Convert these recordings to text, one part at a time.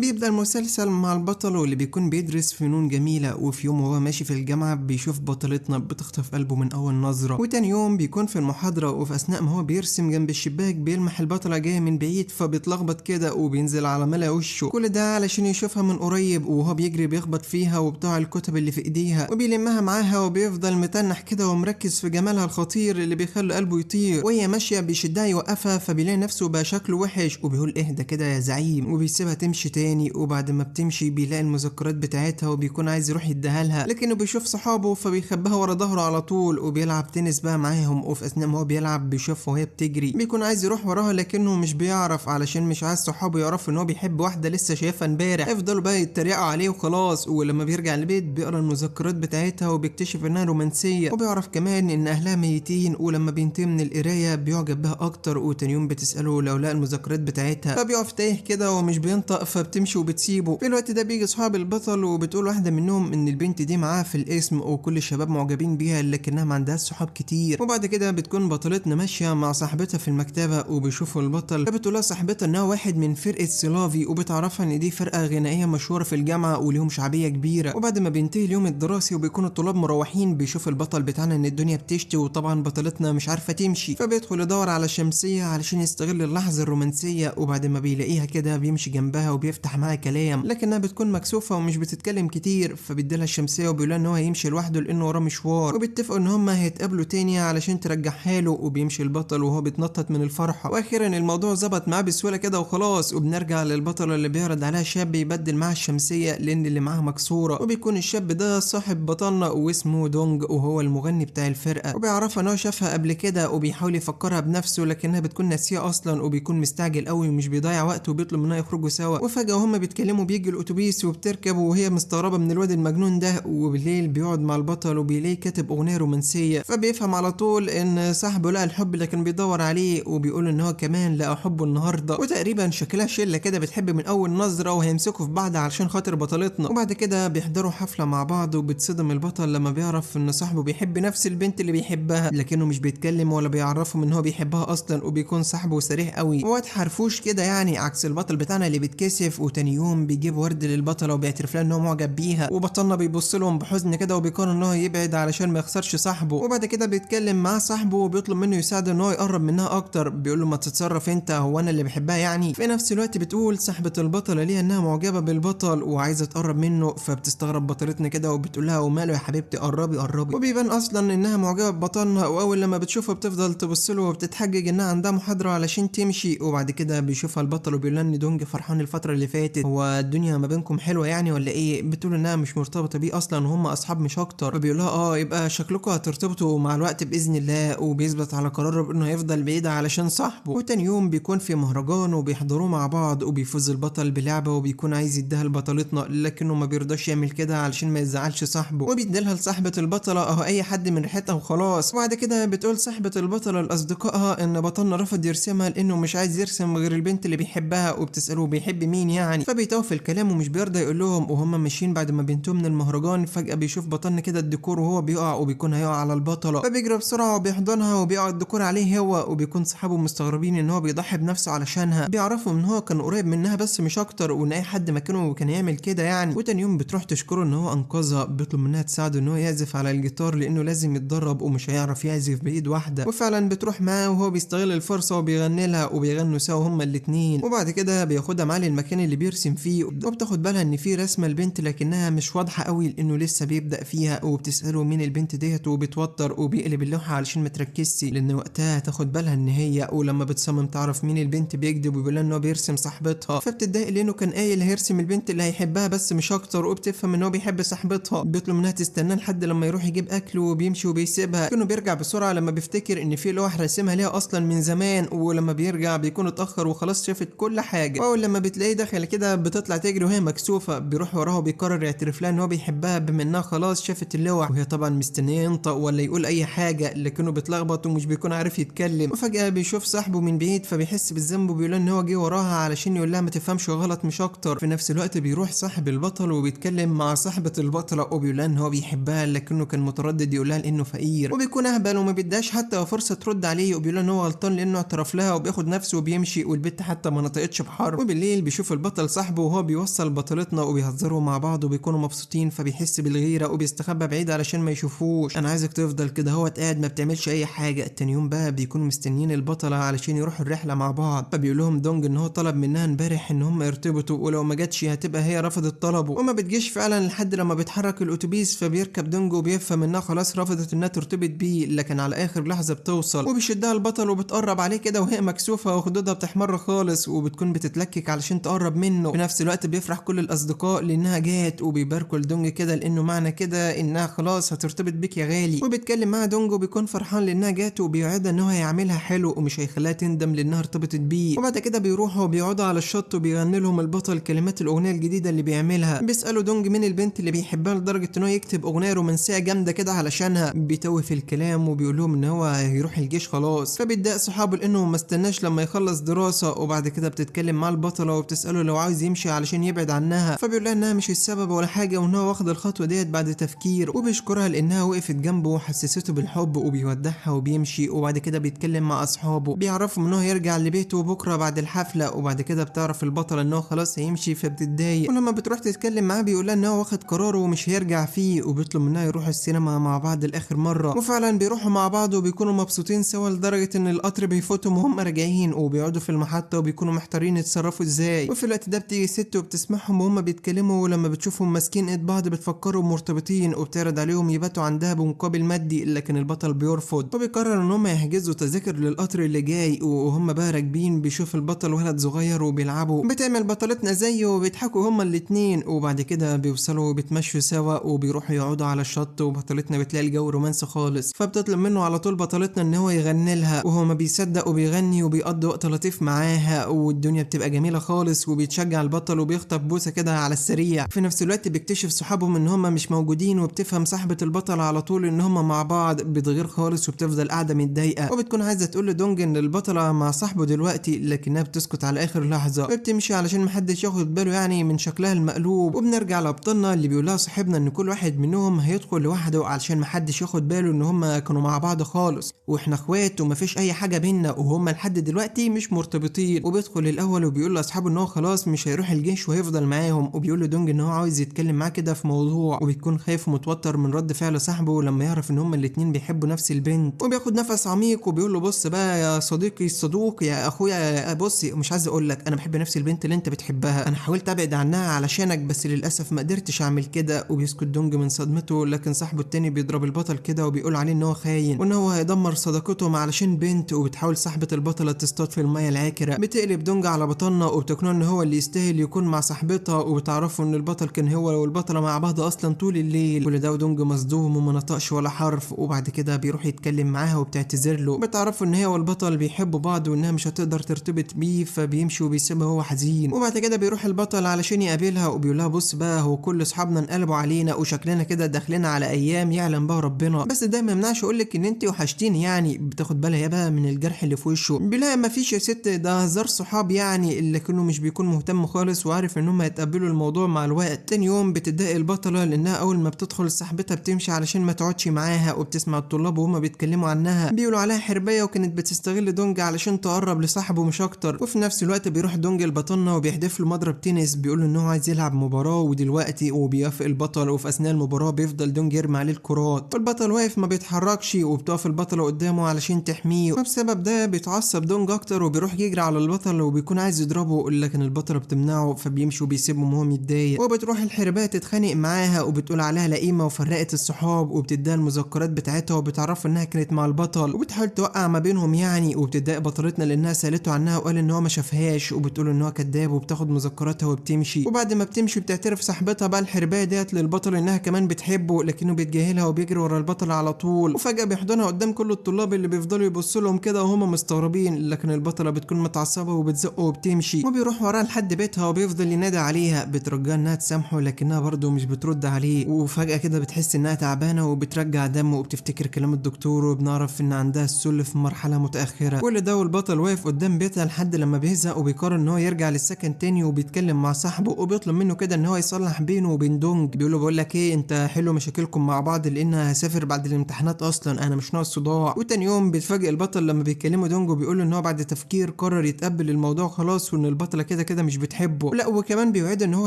بيبدأ المسلسل مع البطل واللي بيكون بيدرس فنون جميلة، وفي يوم وهو ماشي في الجامعة بيشوف بطلتنا بتخطف قلبه من أول نظرة. وتاني يوم بيكون في المحاضرة، وفي أثناء ما هو بيرسم جنب الشباك بيلمح البطلة جاية من بعيد، فبيتلخبط كده وبينزل على ملا وشه، كل ده علشان يشوفها من قريب. وهو بيجري بيخبط فيها وبتاع الكتب اللي في ايديها وبيلمها معاها، وبيفضل متنح كده ومركز في جمالها الخطير اللي بيخلي قلبه يطير. وهي ماشية بيشدها يوقفها، فبيلاقي نفسه بقى شكله وحش وبيقول اهدى كده يا زعيم، وبيسيبها تمشي تاني. وبعد ما بتمشي بيلاقي المذكرات بتاعتها وبيكون عايز يروح يديها لها، لكنه بيشوف صحابه فبيخبيها ورا ظهره على طول، وبيلعب تنس بقى معاهم. وفي اثناء ما هو بيلعب بيشوفها وهي بتجري، بيكون عايز يروح وراها لكنه مش بيعرف علشان مش عايز صحابه يعرفوا ان هو بيحب واحدة لسه شايفها امبارح، يفضلوا بقى يتريقوا عليه وخلاص. ولما بيرجع البيت بيقرا المذكرات بتاعتها وبيكتشف انها رومانسية، وبيعرف كمان ان اهلها ميتين. ولما بينتهي من القراية بيعجب بها اكتر، وتاني يوم بتساله لو لقى المذكرات بتاعتها، فبيقف تايه كده ومش بينطق، فبتمشي وبتسيبه. في الوقت ده بيجي اصحاب البطل وبتقول واحدة منهم ان البنت دي معاها في الاسم وكل الشباب معجبين بيها، لكنها ما عندهاش صحاب كتير. وبعد كده بتكون بطلتنا ماشية مع صاحبتها في المكتبة وبيشوفوا البطل، فبتقول لها صاحبتها انها واحد من فرقه سلافي، وبتعرفها ان دي فرقه غنائية مشهورة في الجامعة وليهم شعبية كبيرة. وبعد ما بينتهي اليوم الدراسي وبيكون الطلاب مروحين، بيشوف البطل بتاعنا ان الدنيا بتشتي، وطبعا بطلتنا مش عارفه تمشي، فبيدخل يدور على شمسية علشان يستغل اللحظة الرومانسية. وبعد ما بيلاقيها كده بيمشي جنبها وبيفتح معاها كلام، لكنها بتكون مكسوفه ومش بتتكلم كتير، فبيديلها الشمسية وبيقول ان هو هيمشي لوحده لانه وراه مشوار، وبيتفقوا ان هما هيتقابلوا تاني علشان ترجعها له. وبيمشي البطل وهو بيتنطط من الفرحة، واخيرا الموضوع ظبط معاه بسهولة كده وخلاص. وبنرجع للبطله اللي بيعرض عليها شاب يبدل معاها الشمسية لان اللي معاها مكسورة، وبيكون الشاب ده صاحب بطلنا واسمه دونج، وهو المغني بتاع الفرقة، وبيعرفها ان هو شافها قبل كده وبيحاول يفكرها بنفسه لكنها بتكون ناسيه اصلا، وبيكون مستعجل قوي ومش بيضيع وقت وبيطلب منها يخرجوا سوا. وفجاة وهما بيتكلموا بيجي الاتوبيس وبتركب وهي مستغربه من الواد المجنون ده. وبالليل بيقعد مع البطل وبيلاقيه كاتب اغنية رومانسية، فبيفهم على طول ان صاحبه لقى الحب اللي كان بيدور عليه، وبيقول ان هو كمان لقى حبه النهارده. وتقريبا شكلها شله كده بتحب من اول نظره وهيمسكوا في بعض علشان خاطر بطلتنا. وبعد كده بيحضروا حفلة مع بعض، وبتصدم البطل لما بيعرف ان صاحبه بيحب نفس البنت اللي بيحبها، لكنه مش بيتكلم ولا بيعرفه ان هو بيحبها اصلا، وبيكون صاحبه سريع قوي وواد حرفوش كده يعني، عكس البطل بتاعنا اللي بيتكسف. وتاني يوم بيجيب ورد للبطله وبيعترف لها ان هو معجب بيها، وبطلنا بيبص لهم بحزن كده وبيقرر ان هو يبعد علشان ما يخسرش صاحبه. وبعد كده بيتكلم مع صاحبه وبيطلب منه يساعده ان هو يقرب منها اكتر، بيقول له ما تتصرف انت، هو انا اللي بحبها يعني. في نفس الوقت بتقول صاحبه البطلة ليها انها معجبه بالبطل وعايزه تقرب منه، فبتستغرب بطلتنا كده وبتقول لها وماله يا حبيبتي قربي قربي. وبيبان اصلا انها معجبه ببطلنا، واول لما بتشوفه بتفضل تبص له وبتتحجج انها عندها محاضرة علشان تمشي. وبعد كده بيشوفها البطل وبيقول لها ان دونج فرحان الفترة اللي فاتت، هو الدنيا ما بينكم حلوة يعني ولا ايه؟ بتقول انها مش مرتبطة بيه اصلا وهم اصحاب مش اكتر، فبيقول لها اه يبقى شكلكم هترتبطوا مع الوقت باذن الله، وبيثبت على قراره بانه هيفضل بعيد علشان صاحبه. وتاني يوم بيكون في مهرجان وبيحضروه مع بعض، وبيفوز البطل بلعبه وبيكون عايز يديها لبطلتنا، لكنه ما بيرضاش يعمل كده علشان ما يزعلش صاحبه، وبيديلها لصاحبه البطلة اهو اي حد من ريحتها وخلاص. وبعد كده بتقول صاحبه البطلة لاصدقائها ان بطلنا رفض يرسمها لانه مش عايز يرسم غير البنت اللي بيحبها، وبتساله بيحب مين يعني، فبيتوه في الكلام ومش بيرضى يقول لهم. وهم ماشيين بعد ما بينتهوا من المهرجان فجاة بيشوف بطلنا كده الديكور وهو بيقع، وبيكون هيقع على البطلة، فبيجري بسرعة وبيحضنها وبيقع الديكور عليه هو، وبيكون صحابه مستغربين ان هو بيضحي بنفسه علشانها، بيعرفوا ان هو كان قريب منها بس مش اكتر، وان اي حد مكانه كان يعمل كده يعني. وتاني يوم بتروح تشكره ان هو انقذها، بيطلب منها تساعده ان هو يعزف على الجيتار لانه لازم يتدرب ومش هيعرف يعزف بايد واحدة، وفعلا بتروح معاه وهو بيستغل الفرصة وبيغني لها وبيغنوا سوا هما الاثنين. وبعد كده بياخدها معاه للمكان اللي بيرسم فيه، وبتاخد بالها ان في رسمه البنت لكنها مش واضحة قوي لانه لسه بيبدا فيها، وبتساله مين البنت ديت وبتوتر وبيقلب اللوحة علشان ما تركزش لان وقتها تاخد بالها ان هي، ولما بتصمم تعرف مين البنت بيكذب وبيقول ان هو بيرسم صاحبتها، فبتتضايق لانه كان قايل هيرسم البنت اللي هيحبها بس مش اكتر، وبتفهم ان هو بيحب صاحبتها. بيطلب منها تستناه لحد لما يروح يجيب اكل وبيمشي وبيسيبها، لكنه بيرجع بسرعة لما بيفتكر ان في لوح راسمها ليها اصلا من زمان، ولما بيرجع بيكون اتاخر وخلاص شافت كل حاجة. واول لما بتلاقيه داخل كده بتطلع تجري وهي مكسوفه، بيروح وراها وبيقرر يعترف لها ان هو بيحبها بما انها خلاص شافت اللوح، وهي طبعا مستنيه ينطق ولا يقول اي حاجة، لكنه بيتلخبط ومش بيكون عارف يتكلم. وفجاة بيشوف صاحبه من بعيد فبيحس بالذنب وبيقول ان هو جه وراها علشان يقول لها ما تفهمش غلط مش اكتر. في نفس الوقت بيروح صاحب البطل وبيتكلم مع صاحبه البطلة وبيقول لها ان هو بيحبها، لكنه كان متردد يقول لها لانه فقير، وبيكون اهبل وما بيداش حتى فرصة ترد عليه، وبيقول ان هو غلطان لانه اعترف لها، وبياخد نفسه وبيمشي، والبت حتى ما نطقتش بحرف. وبالليل بيشوف البطل البطل صاحبه وهو بيوصل بطلتنا وبيهزروا مع بعض وبيكونوا مبسوطين، فبيحس بالغيره وبيستخبى بعيد علشان ما يشوفوش. انا عايزك تفضل كده هو قاعد ما بتعملش اي حاجة. تاني يوم بقى بيكونوا مستنيين البطلة علشان يروحوا الرحلة مع بعض، فبيقول لهم دونج ان هو طلب منها امبارح ان هم يرتبطوا، ولو ما جاتش هتبقى هي رفضت طلبه، وما بتجيش فعلا لحد لما بيتحرك الاتوبيس، فبيركب دونج وبيفهم انها خلاص رفضت انها ترتبط بيه، لكن على اخر لحظة بتوصل وبيشدها البطل وبتقرب عليه كده وهي مكسوفه وخدودها بتحمر خالص وبتكون بتتلكك علشان تقرب منه. في نفس الوقت بيفرح كل الاصدقاء لانها جات وبيباركوا لدونج كده لانه معنى كده انها خلاص هترتبط بيك يا غالي. وبيتكلم مع دونج وبيكون فرحان لانها جات وبيوعدها ان هو هيعملها حلو ومش هيخليها تندم لانها ارتبطت بيه. وبعد كده بيروحوا وبيقعدوا على الشط وبيغني لهم البطل كلمات الاغنية الجديدة اللي بيعملها. بيسالوا دونج مين البنت اللي بيحبها لدرجة ان هو يكتب اغنية رومانسية جامدة كده علشانها. بيتوه في الكلام وبيقول لهم ان هو هيروح الجيش خلاص، فبيتضايق صحابه لانه ما استناش لما يخلص دراسة. وبعد كده بتتكلم مع البطلة وبتساله لو عاوز يمشي علشان يبعد عنها، فبيقول لها انها مش السبب ولا حاجة وان هو واخد الخطوة ديت بعد تفكير، وبيشكرها لانها وقفت جنبه وحسسته بالحب وبيودعها وبيمشي. وبعد كده بيتكلم مع اصحابه بيعرفهم ان هو هيرجع لبيته بكره بعد الحفلة. وبعد كده بتعرف البطلة ان هو خلاص هيمشي فبتتضايق، ولما بتروح تتكلم معاه بيقول لها ان هو واخد قراره ومش هيرجع فيه، وبيطلب منها يروحوا السينما مع بعض لاخر مرة. وفعلا بيروحوا مع بعض وبيكونوا مبسوطين سوا لدرجة ان القطر بيفوتهم وهم راجعين، وبيقعدوا في المحطة وبيكونوا محتارين يتصرفوا ازاي. وفي الوقت ده بتيجي ست وبتسمعهم وهم بيتكلموا، ولما بتشوفهم ماسكين ايد بعض بتفكروا مرتبطين، وبتعرض عليهم يباتوا عندها بمقابل مادي، لكن البطل بيرفض وبيقرر ان هم يحجزوا تذاكر للقطر اللي جاي. وهم بقى راكبين بيشوف البطل ولد صغير وبيلعبوا، بتعمل بطلتنا زيه وبيضحكوا هما الاتنين. وبعد كده بيوصلوا وبيتمشوا سوا وبيروحوا يقعدوا على الشط، وبطلتنا بتلاقي الجو رومانسي خالص، فبتطلب منه على طول بطلتنا ان هو يغني لها، وهو ما بيصدق وبيغني وبيقضي وقت لطيف معاها، والدنيا بتبقى جميلة خالص. وبيتشجع البطل وبيخطف بوسه كده على السريع. في نفس الوقت بيكتشف صحابهم ان هما مش موجودين، وبتفهم صاحبه البطل على طول ان هما مع بعض، بتغير خالص وبتفضل قاعدة متضايقة، وبتكون عايزه تقول لدونج ان البطلة مع صاحبه دلوقتي، لكنها بتسكت على اخر لحظة وبتمشي علشان محدش ياخد باله يعني من شكلها المقلوب. وبنرجع لابطالنا اللي بيقول لها صاحبنا ان كل واحد منهم هيدخل لوحده علشان محدش ياخد باله ان هما كانوا مع بعض خالص، واحنا اخوات ومفيش اي حاجة بينا، وهما لحد دلوقتي مش مرتبطين. وبيدخل الاول وبيقول لاصحابه ان هو خلاص مش هيروح الجيش وهيفضل معاهم، وبيقول لدونج ان هو عاوز يتكلم معاه كده في موضوع، وبيكون خايف ومتوتر من رد فعل صاحبه لما يعرف ان هما الاتنين بيحبوا نفس البنت. وبياخد نفس عميق وبيقول له بص بقى يا صديقي الصدوق يا اخويا، بص مش عايز اقول لك انا بحب نفس البنت اللي انت بتحبها، انا حاولت ابعد عنها علشانك بس للاسف ما قدرتش اعمل كده. وبيسكت دونج من صدمته، لكن صاحبه التاني بيضرب البطل كده وبيقول عليه ان هو خاين وان هو هيدمر صداقتهم علشان بنت. وبتحاول صاحبه البطلة تصطاد في المية العاكره، بتقلب دونج على بطلنا وبتقنعه ان هو اللي يستاهل يكون مع صاحبتها، وبتعرفه ان البطل كان هو والبطله مع بعض اصلا طول الليل. كل ده ودونج مصدوم وما نطقش ولا حرف. وبعد كده بيروح يتكلم معاها وبتعتذر له، بتعرفه ان هي والبطل بيحبوا بعض وانها مش هتقدر ترتبط بيه، فبيمشي وبيسيبها هو حزين. وبعد كده بيروح البطل علشان يقابلها وبيقول لها بص بقى هو كل اصحابنا انقلبوا علينا وشكلنا كده داخلين على ايام يعلم بها ربنا، بس ده ما يمنعش اقول لك ان انت وحشتيني يعني. بتاخد بالها يا بقى من الجرح اللي في وشه، بيلاقي ما فيش يا ست ده هزار صحاب يعني، لكنه مش بيكون مهتم خالص وعارف ان هم هيتقبلوا الموضوع مع الوقت. تاني يوم بتتضايق البطلة لانها اول ما بتدخل صاحبتها بتمشي علشان ما تقعدش معاها، وبتسمع الطلاب وهما بيتكلموا عنها بيقولوا عليها حربيه وكانت بتستغل دونج علشان تقرب لصاحبه مش اكتر. وفي نفس الوقت بيروح دونج لبطلنا وبيحدف له مضرب تنس، بيقول له ان هو عايز يلعب مباراة ودلوقتي، وبيوافق البطل. وفي اثناء المباراة بيفضل دونج يرمي عليه الكرات، والبطل واقف ما بيتحركش، وبتقف البطلة قدامه علشان تحميه. وبسبب ده بيتعصب دونج اكتر وبيروح يجري على البطل وبيكون عايز يضربه، لكن البطلة بتمنعه فبيمشي وبيسيبهم وهو متضايق. وبتروح الحربايه تتخانق معاها وبتقول عليها لئيمه وفرقت الصحاب، وبتديها المذكرات بتاعتها وبتعرف انها كانت مع البطل، وبتحاول توقع ما بينهم يعني. وبتتضايق بطلتنا لانها سالته عنها وقال ان هو ما شافهاش، وبتقول ان هو كذاب، وبتاخد مذكراتها وبتمشي. وبعد ما بتمشي بتعترف صاحبتها بقى الحربايه ديت للبطل انها كمان بتحبه، لكنه بيتجاهلها وبيجري ورا البطل على طول. وفجاة بيحضنها قدام كل الطلاب اللي بيفضلوا يبصوا لهم كده وهم مستغربين، لكن البطلة بتكون متعصبه وبتزقه وبتمشي، وبيروح وراها لحد بيتها وبيفضل ينادي عليها، بترجاها انها تسامحه لكنها برضه مش بترد عليه. وفجاة كده بتحس انها تعبانة وبترجع دم وبتفتكر كلام الدكتور، وبنعرف ان عندها السل في مرحلة متاخرة. كل ده والبطل واقف قدام بيتها لحد لما بيزهق وبيقرر ان هو يرجع للسكن تاني، وبيتكلم مع صاحبه وبيطلب منه كده ان هو يصلح بينه وبين دونج. بيقول له بقول لك ايه، انت حلوا مشاكلكم مع بعض لان هسافر بعد الامتحانات اصلا، انا مش ناقص صداع. وتاني يوم بيتفاجئ البطل لما بيكلمه دونج وبيقول له ان هو بعد تفكير قرر يتقبل الموضوع خلاص، وان البطلة كده كده كده مش بتحبه، لا وكمان بيوعدها ان هو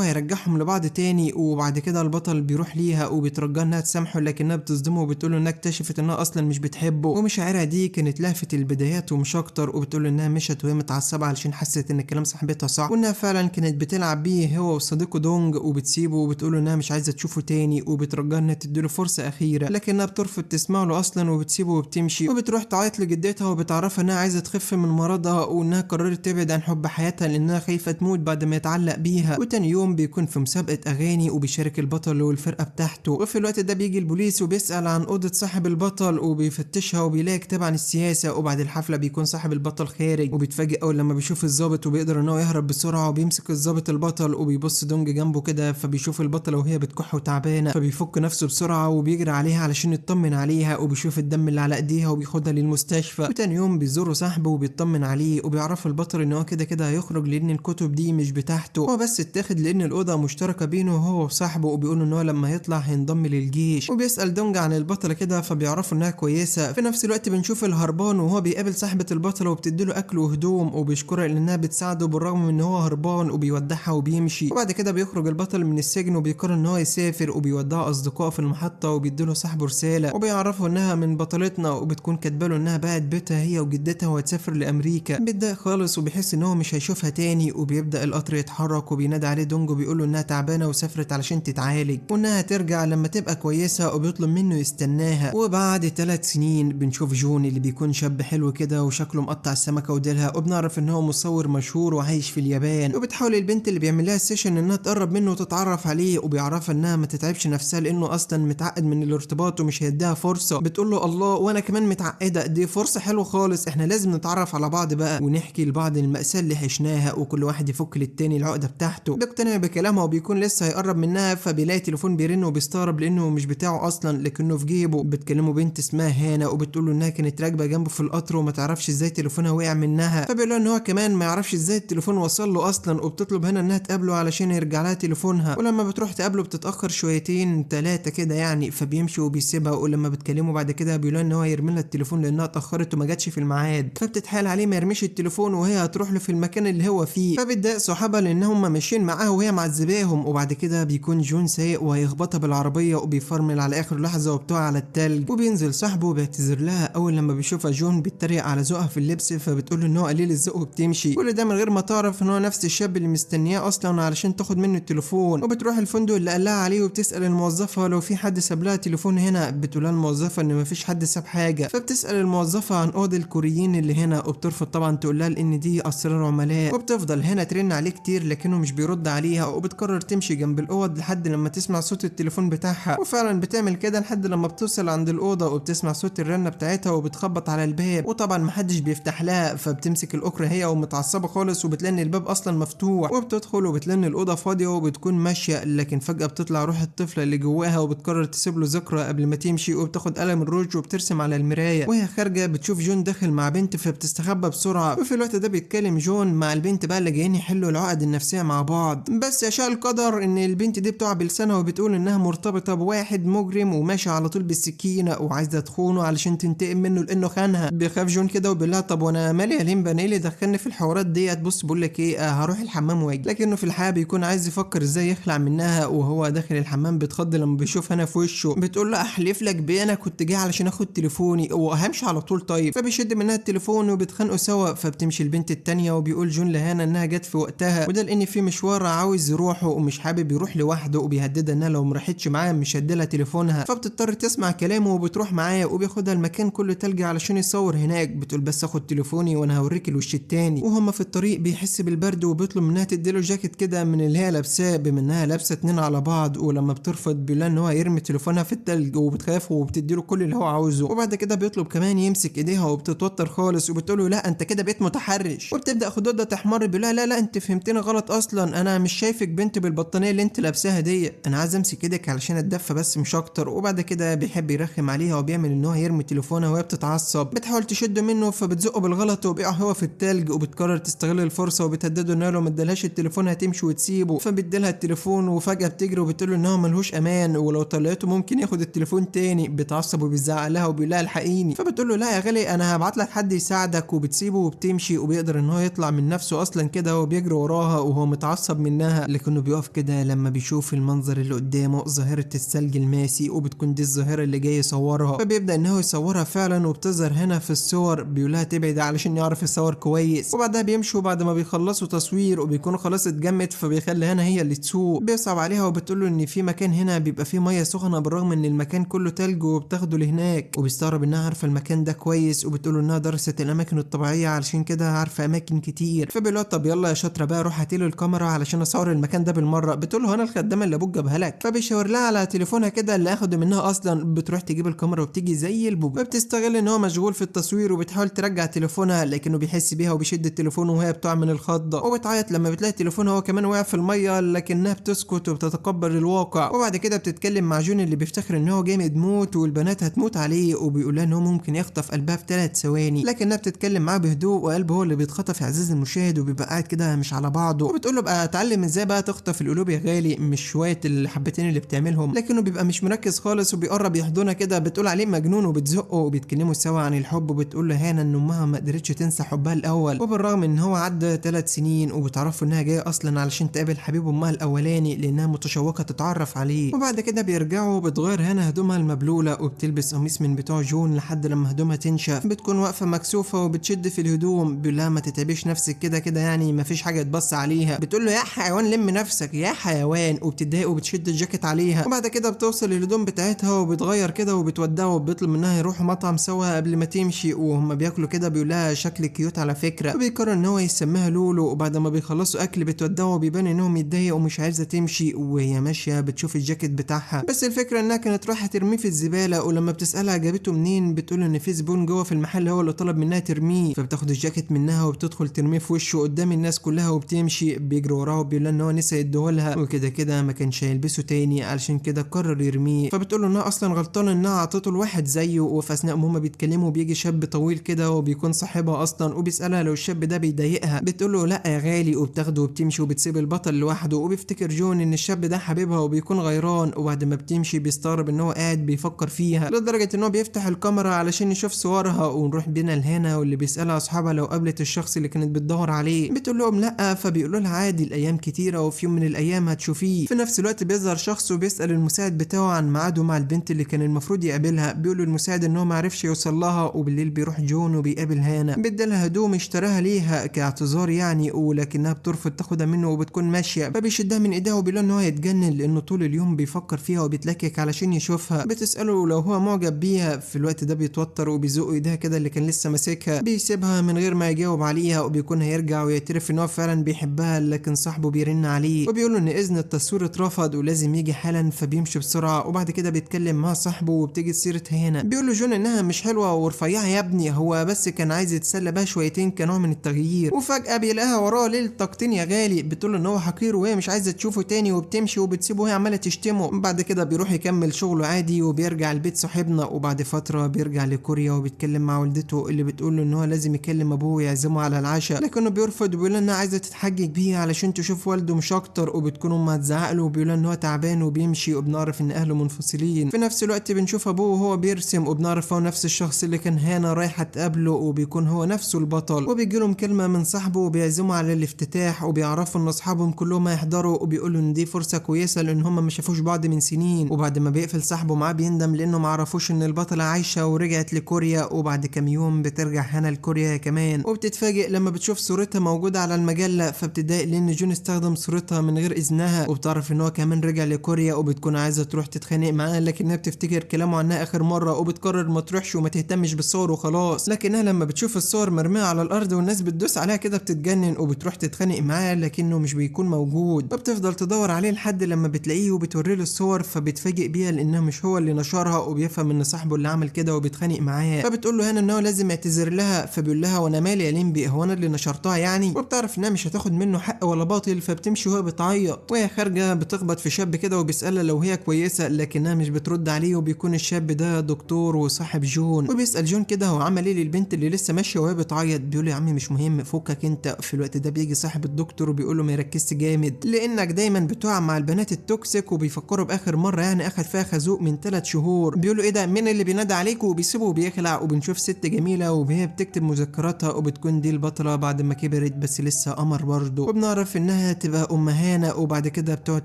هيرجعهم لبعض تاني. وبعد كده البطل بيروح ليها وبيترجاها انها تسامحه، لكنها بتصدمه وبتقول له انها اكتشفت انها اصلا مش بتحبه ومشاعرها دي كانت لهفة البدايات ومش اكتر، وبتقول انها مشت وهي متعصبه علشان حست ان كلام صاحبتها صح وانها فعلا كانت بتلعب بيه هو وصديقه دونج، وبتسيبه وبتقول انها مش عايزه تشوفه تاني وبترجاها انها تديله فرصة اخيرة، لكنها بترفض تسمع له اصلا وبتسيبه وبتمشي. وبتروح تعيط لجدتها وبتعرفها انها عايزه تخف من مرضها وانها قررت تبعد عن حب حياتها لانها خايفة تموت بعد ما يتعلق بيها. وتاني يوم بيكون في مسابقة اغاني وبيشارك البطل والفرقة بتاعته، وفي الوقت ده بيجي البوليس وبيسأل عن اوضة صاحب البطل وبيفتشها وبيلاقي كتاب عن السياسة. وبعد الحفلة بيكون صاحب البطل خارج وبيتفاجئ اول لما بيشوف الضابط وبيقدر ان هو يهرب بسرعة، وبيمسك الضابط البطل وبيبص دونج جنبه كده فبيشوف البطلة وهي بتكح وتعبانه، فبيفك نفسه بسرعة وبيجري عليها علشان يطمن عليها وبيشوف الدم اللي على ايديها وبياخدها للمستشفى. وتاني يوم بيزوره صاحبه وبيطمن عليه وبيعرف البطل ان هو كده كده هيخرج لان الكتب دي مش بتاعته، هو بس اتاخد لان الاوضة مشتركة بينه هو وصاحبه، وبيقول ان هو لما يطلع هينضم للجيش. وبيسأل دونج عن البطلة كده فبيعرفوا انها كويسة. في نفس الوقت بنشوف الهربان وهو بيقابل صاحبه البطلة وبتديله اكل وهدوم وبيشكرها لانها بتساعده بالرغم من ان هو هربان وبيودعها وبيمشي. وبعد كده بيخرج البطل من السجن وبيقرر ان هو يسافر وبيودع اصدقائه في المحطة وبيديله صاحبه رسالة وبيعرفوا انها من بطلتنا، وبتكون كاتبه انها باعت بيتها هي وجدتها وهتسافر لامريكا. بيتضايق خالص وبيحس ان هو مش هيشوفها تاني، وبيبدا القطر يتحرك وبينادي عليه دونج وبيقول له انها تعبانة وسافرت علشان تتعالج وانها ترجع لما تبقى كويسة، وبيطلب منه يستناها. وبعد 3 سنين بنشوف جون اللي بيكون شاب حلو كده وشكله مقطع السمكة وديلها، وبنعرف ان هو مصور مشهور وعايش في اليابان. وبتحاول البنت اللي بيعمل لها ال session انها تقرب منه وتتعرف عليه، وبيعرفها انها ما تتعبش نفسها لانه اصلا متعقد من الارتباط ومش هيديها فرصة. بتقول له الله وانا كمان متعقده، دي فرصة حلوة خالص، احنا لازم نتعرف على بعض بقى ونحكي لبعض المأساة اللي عشناها وكل واحد يفك للتاني العقدة بتاعته. بيقتنع بكلامها وبيكون لسه هيقرب منها فبيلاقي تليفون بيرن وبيستغرب لانه مش بتاعه اصلا لكنه في جيبه. بتكلمه بنت اسمها هانا وبتقول له انها كانت راكبه جنبه في القطر وما تعرفش ازاي تليفونها وقع منها، فبيقول له ان هو كمان ما يعرفش ازاي التليفون وصل له اصلا، وبتطلب هنا انها تقابله علشان يرجع لها تليفونها. ولما بتروح تقابله بتتاخر شويتين 3 كده يعني، فبيمشي وبيسيبها. ولما بتكلمه بعد كده بيقول ان هو يرمي لها التليفون لانها اتاخرت وما جاتش في الميعاد، فبتتحايل عليه ما يرميش التليفون وهي هتروح له في المكان اللي هو فيه، فبتضايق صحابها لان هم ماشيين معاها وهي معذباهم. وبعد كده بيكون جون سايق وهيخبطها بالعربية وبيفرمل على اخر لحظة وبتقع على التلج، وبينزل صاحبه وبيعتذر لها. اول لما بيشوفها جون بيتريق على ذوقها في اللبس فبتقول له ان هو قليل الذوق وبتمشي، كل ده من غير ما تعرف ان هو نفس الشاب اللي مستنياه اصلا علشان تاخد منه التليفون. وبتروح الفندق اللي قال لها عليه وبتسال الموظفة لو في حد ساب لها تليفون هنا، بتقول لها الموظفة ان مفيش حد ساب حاجة، فبتسال الموظفة عن اوضة الكوريين اللي هنا وبترفض طبعا تقول لها لان دي اسرار عملاء. وبتفضل هنا ترن عليه كتير لكنه مش بيرد عليها، وبتقرر تمشي جنب الاوض لحد لما تسمع صوت التليفون بتاعها، وفعلا بتعمل كده لحد لما بتوصل عند الاوضة وبتسمع صوت الرنه بتاعتها وبتخبط على الباب، وطبعا محدش بيفتح لها، فبتمسك الاكره هي ومتعصبه خالص وبتلاقي ان الباب اصلا مفتوح، وبتدخل وبتلاقي ان الاوضة فاضية وبتكون ماشية، لكن فجاة بتطلع روح الطفلة اللي جواها وبتقرر تسيب له ذكرى قبل ما تمشي، وبتاخد قلم الروج وبترسم على المراية. وهي خارجه بتشوف جون داخل مع بنت فبتستخبى بسرعة. وفي الوقت ده بيتكلم جون مع البنت بقى اللي جايين يحلوا العقد النفسية مع بعض، بس يشاء القدر ان البنت دي بتقع بلسانها وبتقول انها مرتبطة بواحد مجرم وماشي على طول بالسكينة وعايزه تخونه علشان تنتقم منه لانه خانها. بيخاف جون كده وبيقول لها طب وانا مالي يا ليمبا، انا ايه اللي دخلني في الحوارات ديت؟ بص بقول لك ايه، هروح الحمام واجي. لكنه في الحقيقة بيكون عايز يفكر ازاي يخلع منها، وهو داخل الحمام بيتخض لما بيشوف هنا في وشه، بتقول له احلف لك بيه انا كنت جاي علشان اخد تليفوني وهمشي على طول. طيب فبيشد منها التليفون وبيتخانقوا سوا، فبتمشي البنت التانية وبيقول جون لهانا انها جت في وقتها، وده لان في مشوار عاوز يروحه ومش حابب يروح لوحده، وبيهددها انها لو ما راحتش معاه مش هديلها تليفونها، فبتضطر تسمع كلامه وبتروح معاه، وبياخدها المكان كله تلج علشان يصور هناك. بتقول بس اخد تليفوني وانا هوريك الوش التاني. وهما في الطريق بيحس بالبرد وبيطلب منها تديله جاكيت كده من اللي هي لابساه، بما انها لابسه 2 على بعض، ولما بترفض بيقول ان هو يرمي تليفونها في التلج، وبتخاف وبتديله كل اللي هو عاوزه. وبعد كده بيطلب كمان يمسك ايديها وبتتوتر خالص وبتقول له لا انت كده بقيت متحرش، وبتبدا خدودها تحمر، بيقول لها لا لا انت فهمتني غلط اصلا، انا مش شايفك بنت بالبطانيه اللي انت لابساها دي، انا عايز امسك ايدك علشان اتدفى بس مش اكتر. وبعد كده بيحب يرخم عليها وبيعمل ان هو يرمي تليفونها وهي بتتعصب، بتحاول تشده منه فبتزقه بالغلط وبيقع هو في التلج، وبتقرر تستغل الفرصة وبتهدده انها لو ما ادالهاش التليفون هتمشي وتسيبه، فبيديلها التليفون وفجاة بتجري وبتقول له ان هو ملهوش امان ولو طلعته ممكن ياخد التليفون تاني. بتعصب وبيزعق لها وبيقول لها الحقيني، فبتقول له لا يا غالي انا هبعت لك حد يساعدك، وبتسيبه وبتمشي، وبيقدر ان هو يطلع من نفسه اصلا كده كده وبيجري وراها وهو متعصب منها، لكنه بيقف كده لما بيشوف المنظر اللي قدامه، ظاهره الثلج الماسي، وبتكون دي الظاهرة اللي جاي يصورها. فبيبدا ان هو يصورها فعلا وبتظهر هنا في الصور، بيقولها تبعد علشان يعرف يصور كويس. وبعدها بيمشوا بعد ما بيخلصوا تصوير وبيكونوا خلاص اتجمد، فبيخلي هنا هي اللي تسوق. بيصعب عليها وبتقول له ان في مكان هنا بيبقى فيه مية سخنة بالرغم ان المكان كله تلج، وبتاخده لهناك. وبيستغرب انها عارفه المكان ده كويس، وبتقول له انها درست الاماكن الطبيعية علشان كده عارفه اماكن كتير. فبيقول لها طب يلا يا شاطرة بقى روح هاتي له الكاميرا علشان اصور المكان ده بالمرة. بتقول له انا الخدامة اللي ابوك جابها لك. فبيشاور لها على تليفونها كده اللي اخده منها اصلا. بتروح تجيب الكاميرا وبتيجي زي البوب، فبتستغل ان هو مشغول في التصوير وبتحاول ترجع تليفونها، لكنه بيحس بيها وبيشد التليفون وهي بتقع من الخضه وبتعيط لما بتلاقي تليفونها هو كمان وقع في المية، لكنها بتسكت وبتتقبل الواقع. وبعد كده بتتكلم مع جون اللي بيفتخر ان هو جامد موت والبنات هتموت عليه، وبيقول لها ان هو ممكن يخطف قلبها في 3 ثواني، لكنها بتتكلم معاه بهدوء وقلبه هو اللي بيتخطف يا عزيزي المشاهد، وبيبقى قاعد كده مش على بعضه. وبتقول له بقى اتعلم ازاي بقى تخطف القلوب يا غالي، مش شوية الحبتين اللي بتعملهم، لكنه بيبقى مش مركز خالص وبيقرب يحضنها كده، بتقول عليه مجنون وبتزقه. وبيتكلموا سوا عن الحب، وبتقول له هانا ان امها ما قدرتش تنسى حبها الاول، وبالرغم ان هو عدى 3 سنين، وبتعرفوا انها جاية اصلا علشان تقابل حبيب امها الاولاني لانها متشوقة تتعرف عليه. وبعد كده بيرجعوا، بتغير هانا هدومها المبلوله وبتلبس قميص من بتوع جون لحد لما هدومها تنشف. بتكون واقفة مكسوفه وبتشد في الهدوم، بيقول لها ما تتعبيش نفسك كده كده يعني ما فيش حاجة تبص عليها. بتقول له يا حيوان لم نفسك يا حيوان، وبتتضايق وبتشد الجاكيت عليها. وبعد كده بتوصل الهدوم بتاعتها وبتغير كده وبتودعه، وبيطلب منها يروحوا مطعم سوا قبل ما تمشي. وهم بياكلوا كده بيقول لها شكلك cute على فكرة، وبيقرر ان هو يسميها لولو. وبعد ما بيخلصوا اكل بتودعه وبيبان انهم متضايق ومش عايزه تمشي، وهي ماشية بتشوف الجاكيت بتاعها، بس الفكرة انها كانت رايحة ترميه في الزبالة. ولما بتسالها جابته منين بتقول ان في زبون جوه في المحل هو اللي طلب منها ترميه. فبتاخد الجاكيت منها وبتدخل ترميه في وشه قدام الناس كلها وبتمشي. بيجري وراها وبيقول ان هو نسى يديهولها وكده كده ما كانش هيلبسه تاني علشان كده قرر يرميه. فبتقول له انها اصلا غلطانة انها عطته لواحد زيه. وفي اثناء ما هما بيتكلموا بيجي شاب طويل كده وبيكون صاحبها اصلا، وبيسالها لو الشاب ده بيضايقها، بتقول له لا يا غالي، وبتاخده وبتمشي وبتسيب البطل لوحده. وبيفتكر جون ان الشاب ده حبيبها وبيكون غيران. وبعد ما بتمشي بيستغرب ان هو قاعد بيفكر فيها لدرجة ان هو بيفتح الكاميرا علشان يشوف صورها. ونروح بينا لهنا واللي بيسالها اصحابها لو قابلت الشخص اللي كانت بتدور عليه، بتقول لهم لا، فبيقولوا لها عادي الايام كتيرة وفي يوم من الايام هتشوفيه. في نفس الوقت بيظهر شخص وبيسال المساعد بتاعه عن ميعاده مع البنت اللي كان المفروض يقابلها، بيقول المساعد ان هو ما عرفش يوصل لها. وبالليل بيروح جون وبيقابل هانا، بيديلها هدوم اشتراها ليها كاعتذار يعني، ولكنها بترفض تاخدها منه وبتكون ماشية. فبيشدها من ايديها وبيقول ان هو هيتجنن لانه طول اليوم بيفكر فيها وبيتلكك علشان يشوفها. بتساله لو هو معجب بيها، في الوقت ده بيتوتر وبيزق ايديها كده اللي كان لسه ماسكها، بيسيبها من غير ما يجاوب عليها، وبيكون هيرجع ويعترف ان هو فعلا بيحبها، لكن صاحبه بيرن عليه وبيقول له ان اذن التصوير اترفض ولازم يجي حالا، فبيمشي بسرعة. وبعد كده بيتكلم مع صاحبه وبتيجي سيره هنا، بيقول له جون انها مش حلوة ورفيعه يا ابني، هو بس كان عايز يتسلى بها شويتين كنوع من التغيير. وفجاة بيلاقيها وراه ليل طاقتين يا غالي، بتقول له ان هو حقير وهي مش عايزه تشوفه تاني، وبتمشي وبتسيبه وهي عماله تشتمه. بعد كده بيروح يكمل شغله عادي وبيرجع البيت صاحبنا. وبعد فترة بيرجع لكوريا وبيتكلم مع والدته اللي بتقول له ان هو لازم يكلم ابوه ويعزمه على العشاء، لكنه بيرفض وبيقول انها عايزه تتحجج بيه علشان تشوف والده مش اكتر. وبتكون امها تزعق له وبيقول ان هو تعبان وبيمشي، وبنعرف ان اهله منفصلين. في نفس الوقت بنشوف ابوه وهو بيرسم، وبنعرف هو نفس الشخص اللي كان هانا رايحة تقابله، وبيكون هو نفسه البطل. وبيجي لهم كلمة من صاحبه وبيعزمه على الافتتاح، وبيعرفوا ان اصحابهم كلهم هيحضروا، وبيقولوا ان دي فرصة كويسة لان هم ما شافوش بعض من سنين. وبعد ما بيقفل صاحبه معاه بيندم لانه ما عرفوش ان البطلة عايشه ورجعت لكوريا. وبعد كام يوم بترجع هانا لكوريا كمان، وبتتفاجئ لما بتشوف صورتها موجودة على المجلة، فبتضايق لان جون استخدم صورتها من غير اذنها. وبتعرف ان هو كمان رجع لكوريا، وبتكون عايزه تروح تتخانق معاه، لكنها بتفتكر كلامه عنها اخر مرة وبتقرر ما تروحش وما تهتمش بالصور وخلاص. لكنها لما بتشوف الصور مرمية على الارض والناس بتدوس عليها كده بتتجنن، وبتروح تتخانق معاه لكنه مش بيكون موجود. فبتفضل تدور عليه لحد لما بتلاقيه وبتوري له الصور، فبتفاجئ بيها لانها مش هو اللي نشرها، وبيفهم ان صاحبه اللي عمل كده وبيتخانق معاه. فبتقول له هنا ان هو لازم يعتذر لها، فبيقول لها وانا مالي يا ليمبي، هو انا اللي نشرتها يعني؟ وبتعرف انها مش هتاخد منه حق ولا باطل، فبتمشي وهي بتعيط. وهي خارجه بتخبط في شاب كده وبيسالها لو هي كويسة، لكنها مش بترد عليه. وبيكون الشاب ده دكتور وصاحب جون، وبيسال جون كده هو عمل ايه للبنت اللي لسه ماشية وهي بتعيط. بيقول يا عمي مش مهم فكك انت. في الوقت ده بيجي صاحب الدكتور وبيقول له ما يركزش جامد لانك دايما بتقع مع البنات ال toxic، وبيفكروا باخر مرة يعني اخد فيها خازوق من 3 شهور. بيقولوا ايه ده، مين اللي بينادي عليكم؟ وبيسيبه وبيخلع. وبنشوف ست جميلة وهي بتكتب مذكراتها، وبتكون دي البطلة بعد ما كبرت، بس لسه قمر برضه. وبنعرف انها تبقى ام هانا، وبعد كده بتقعد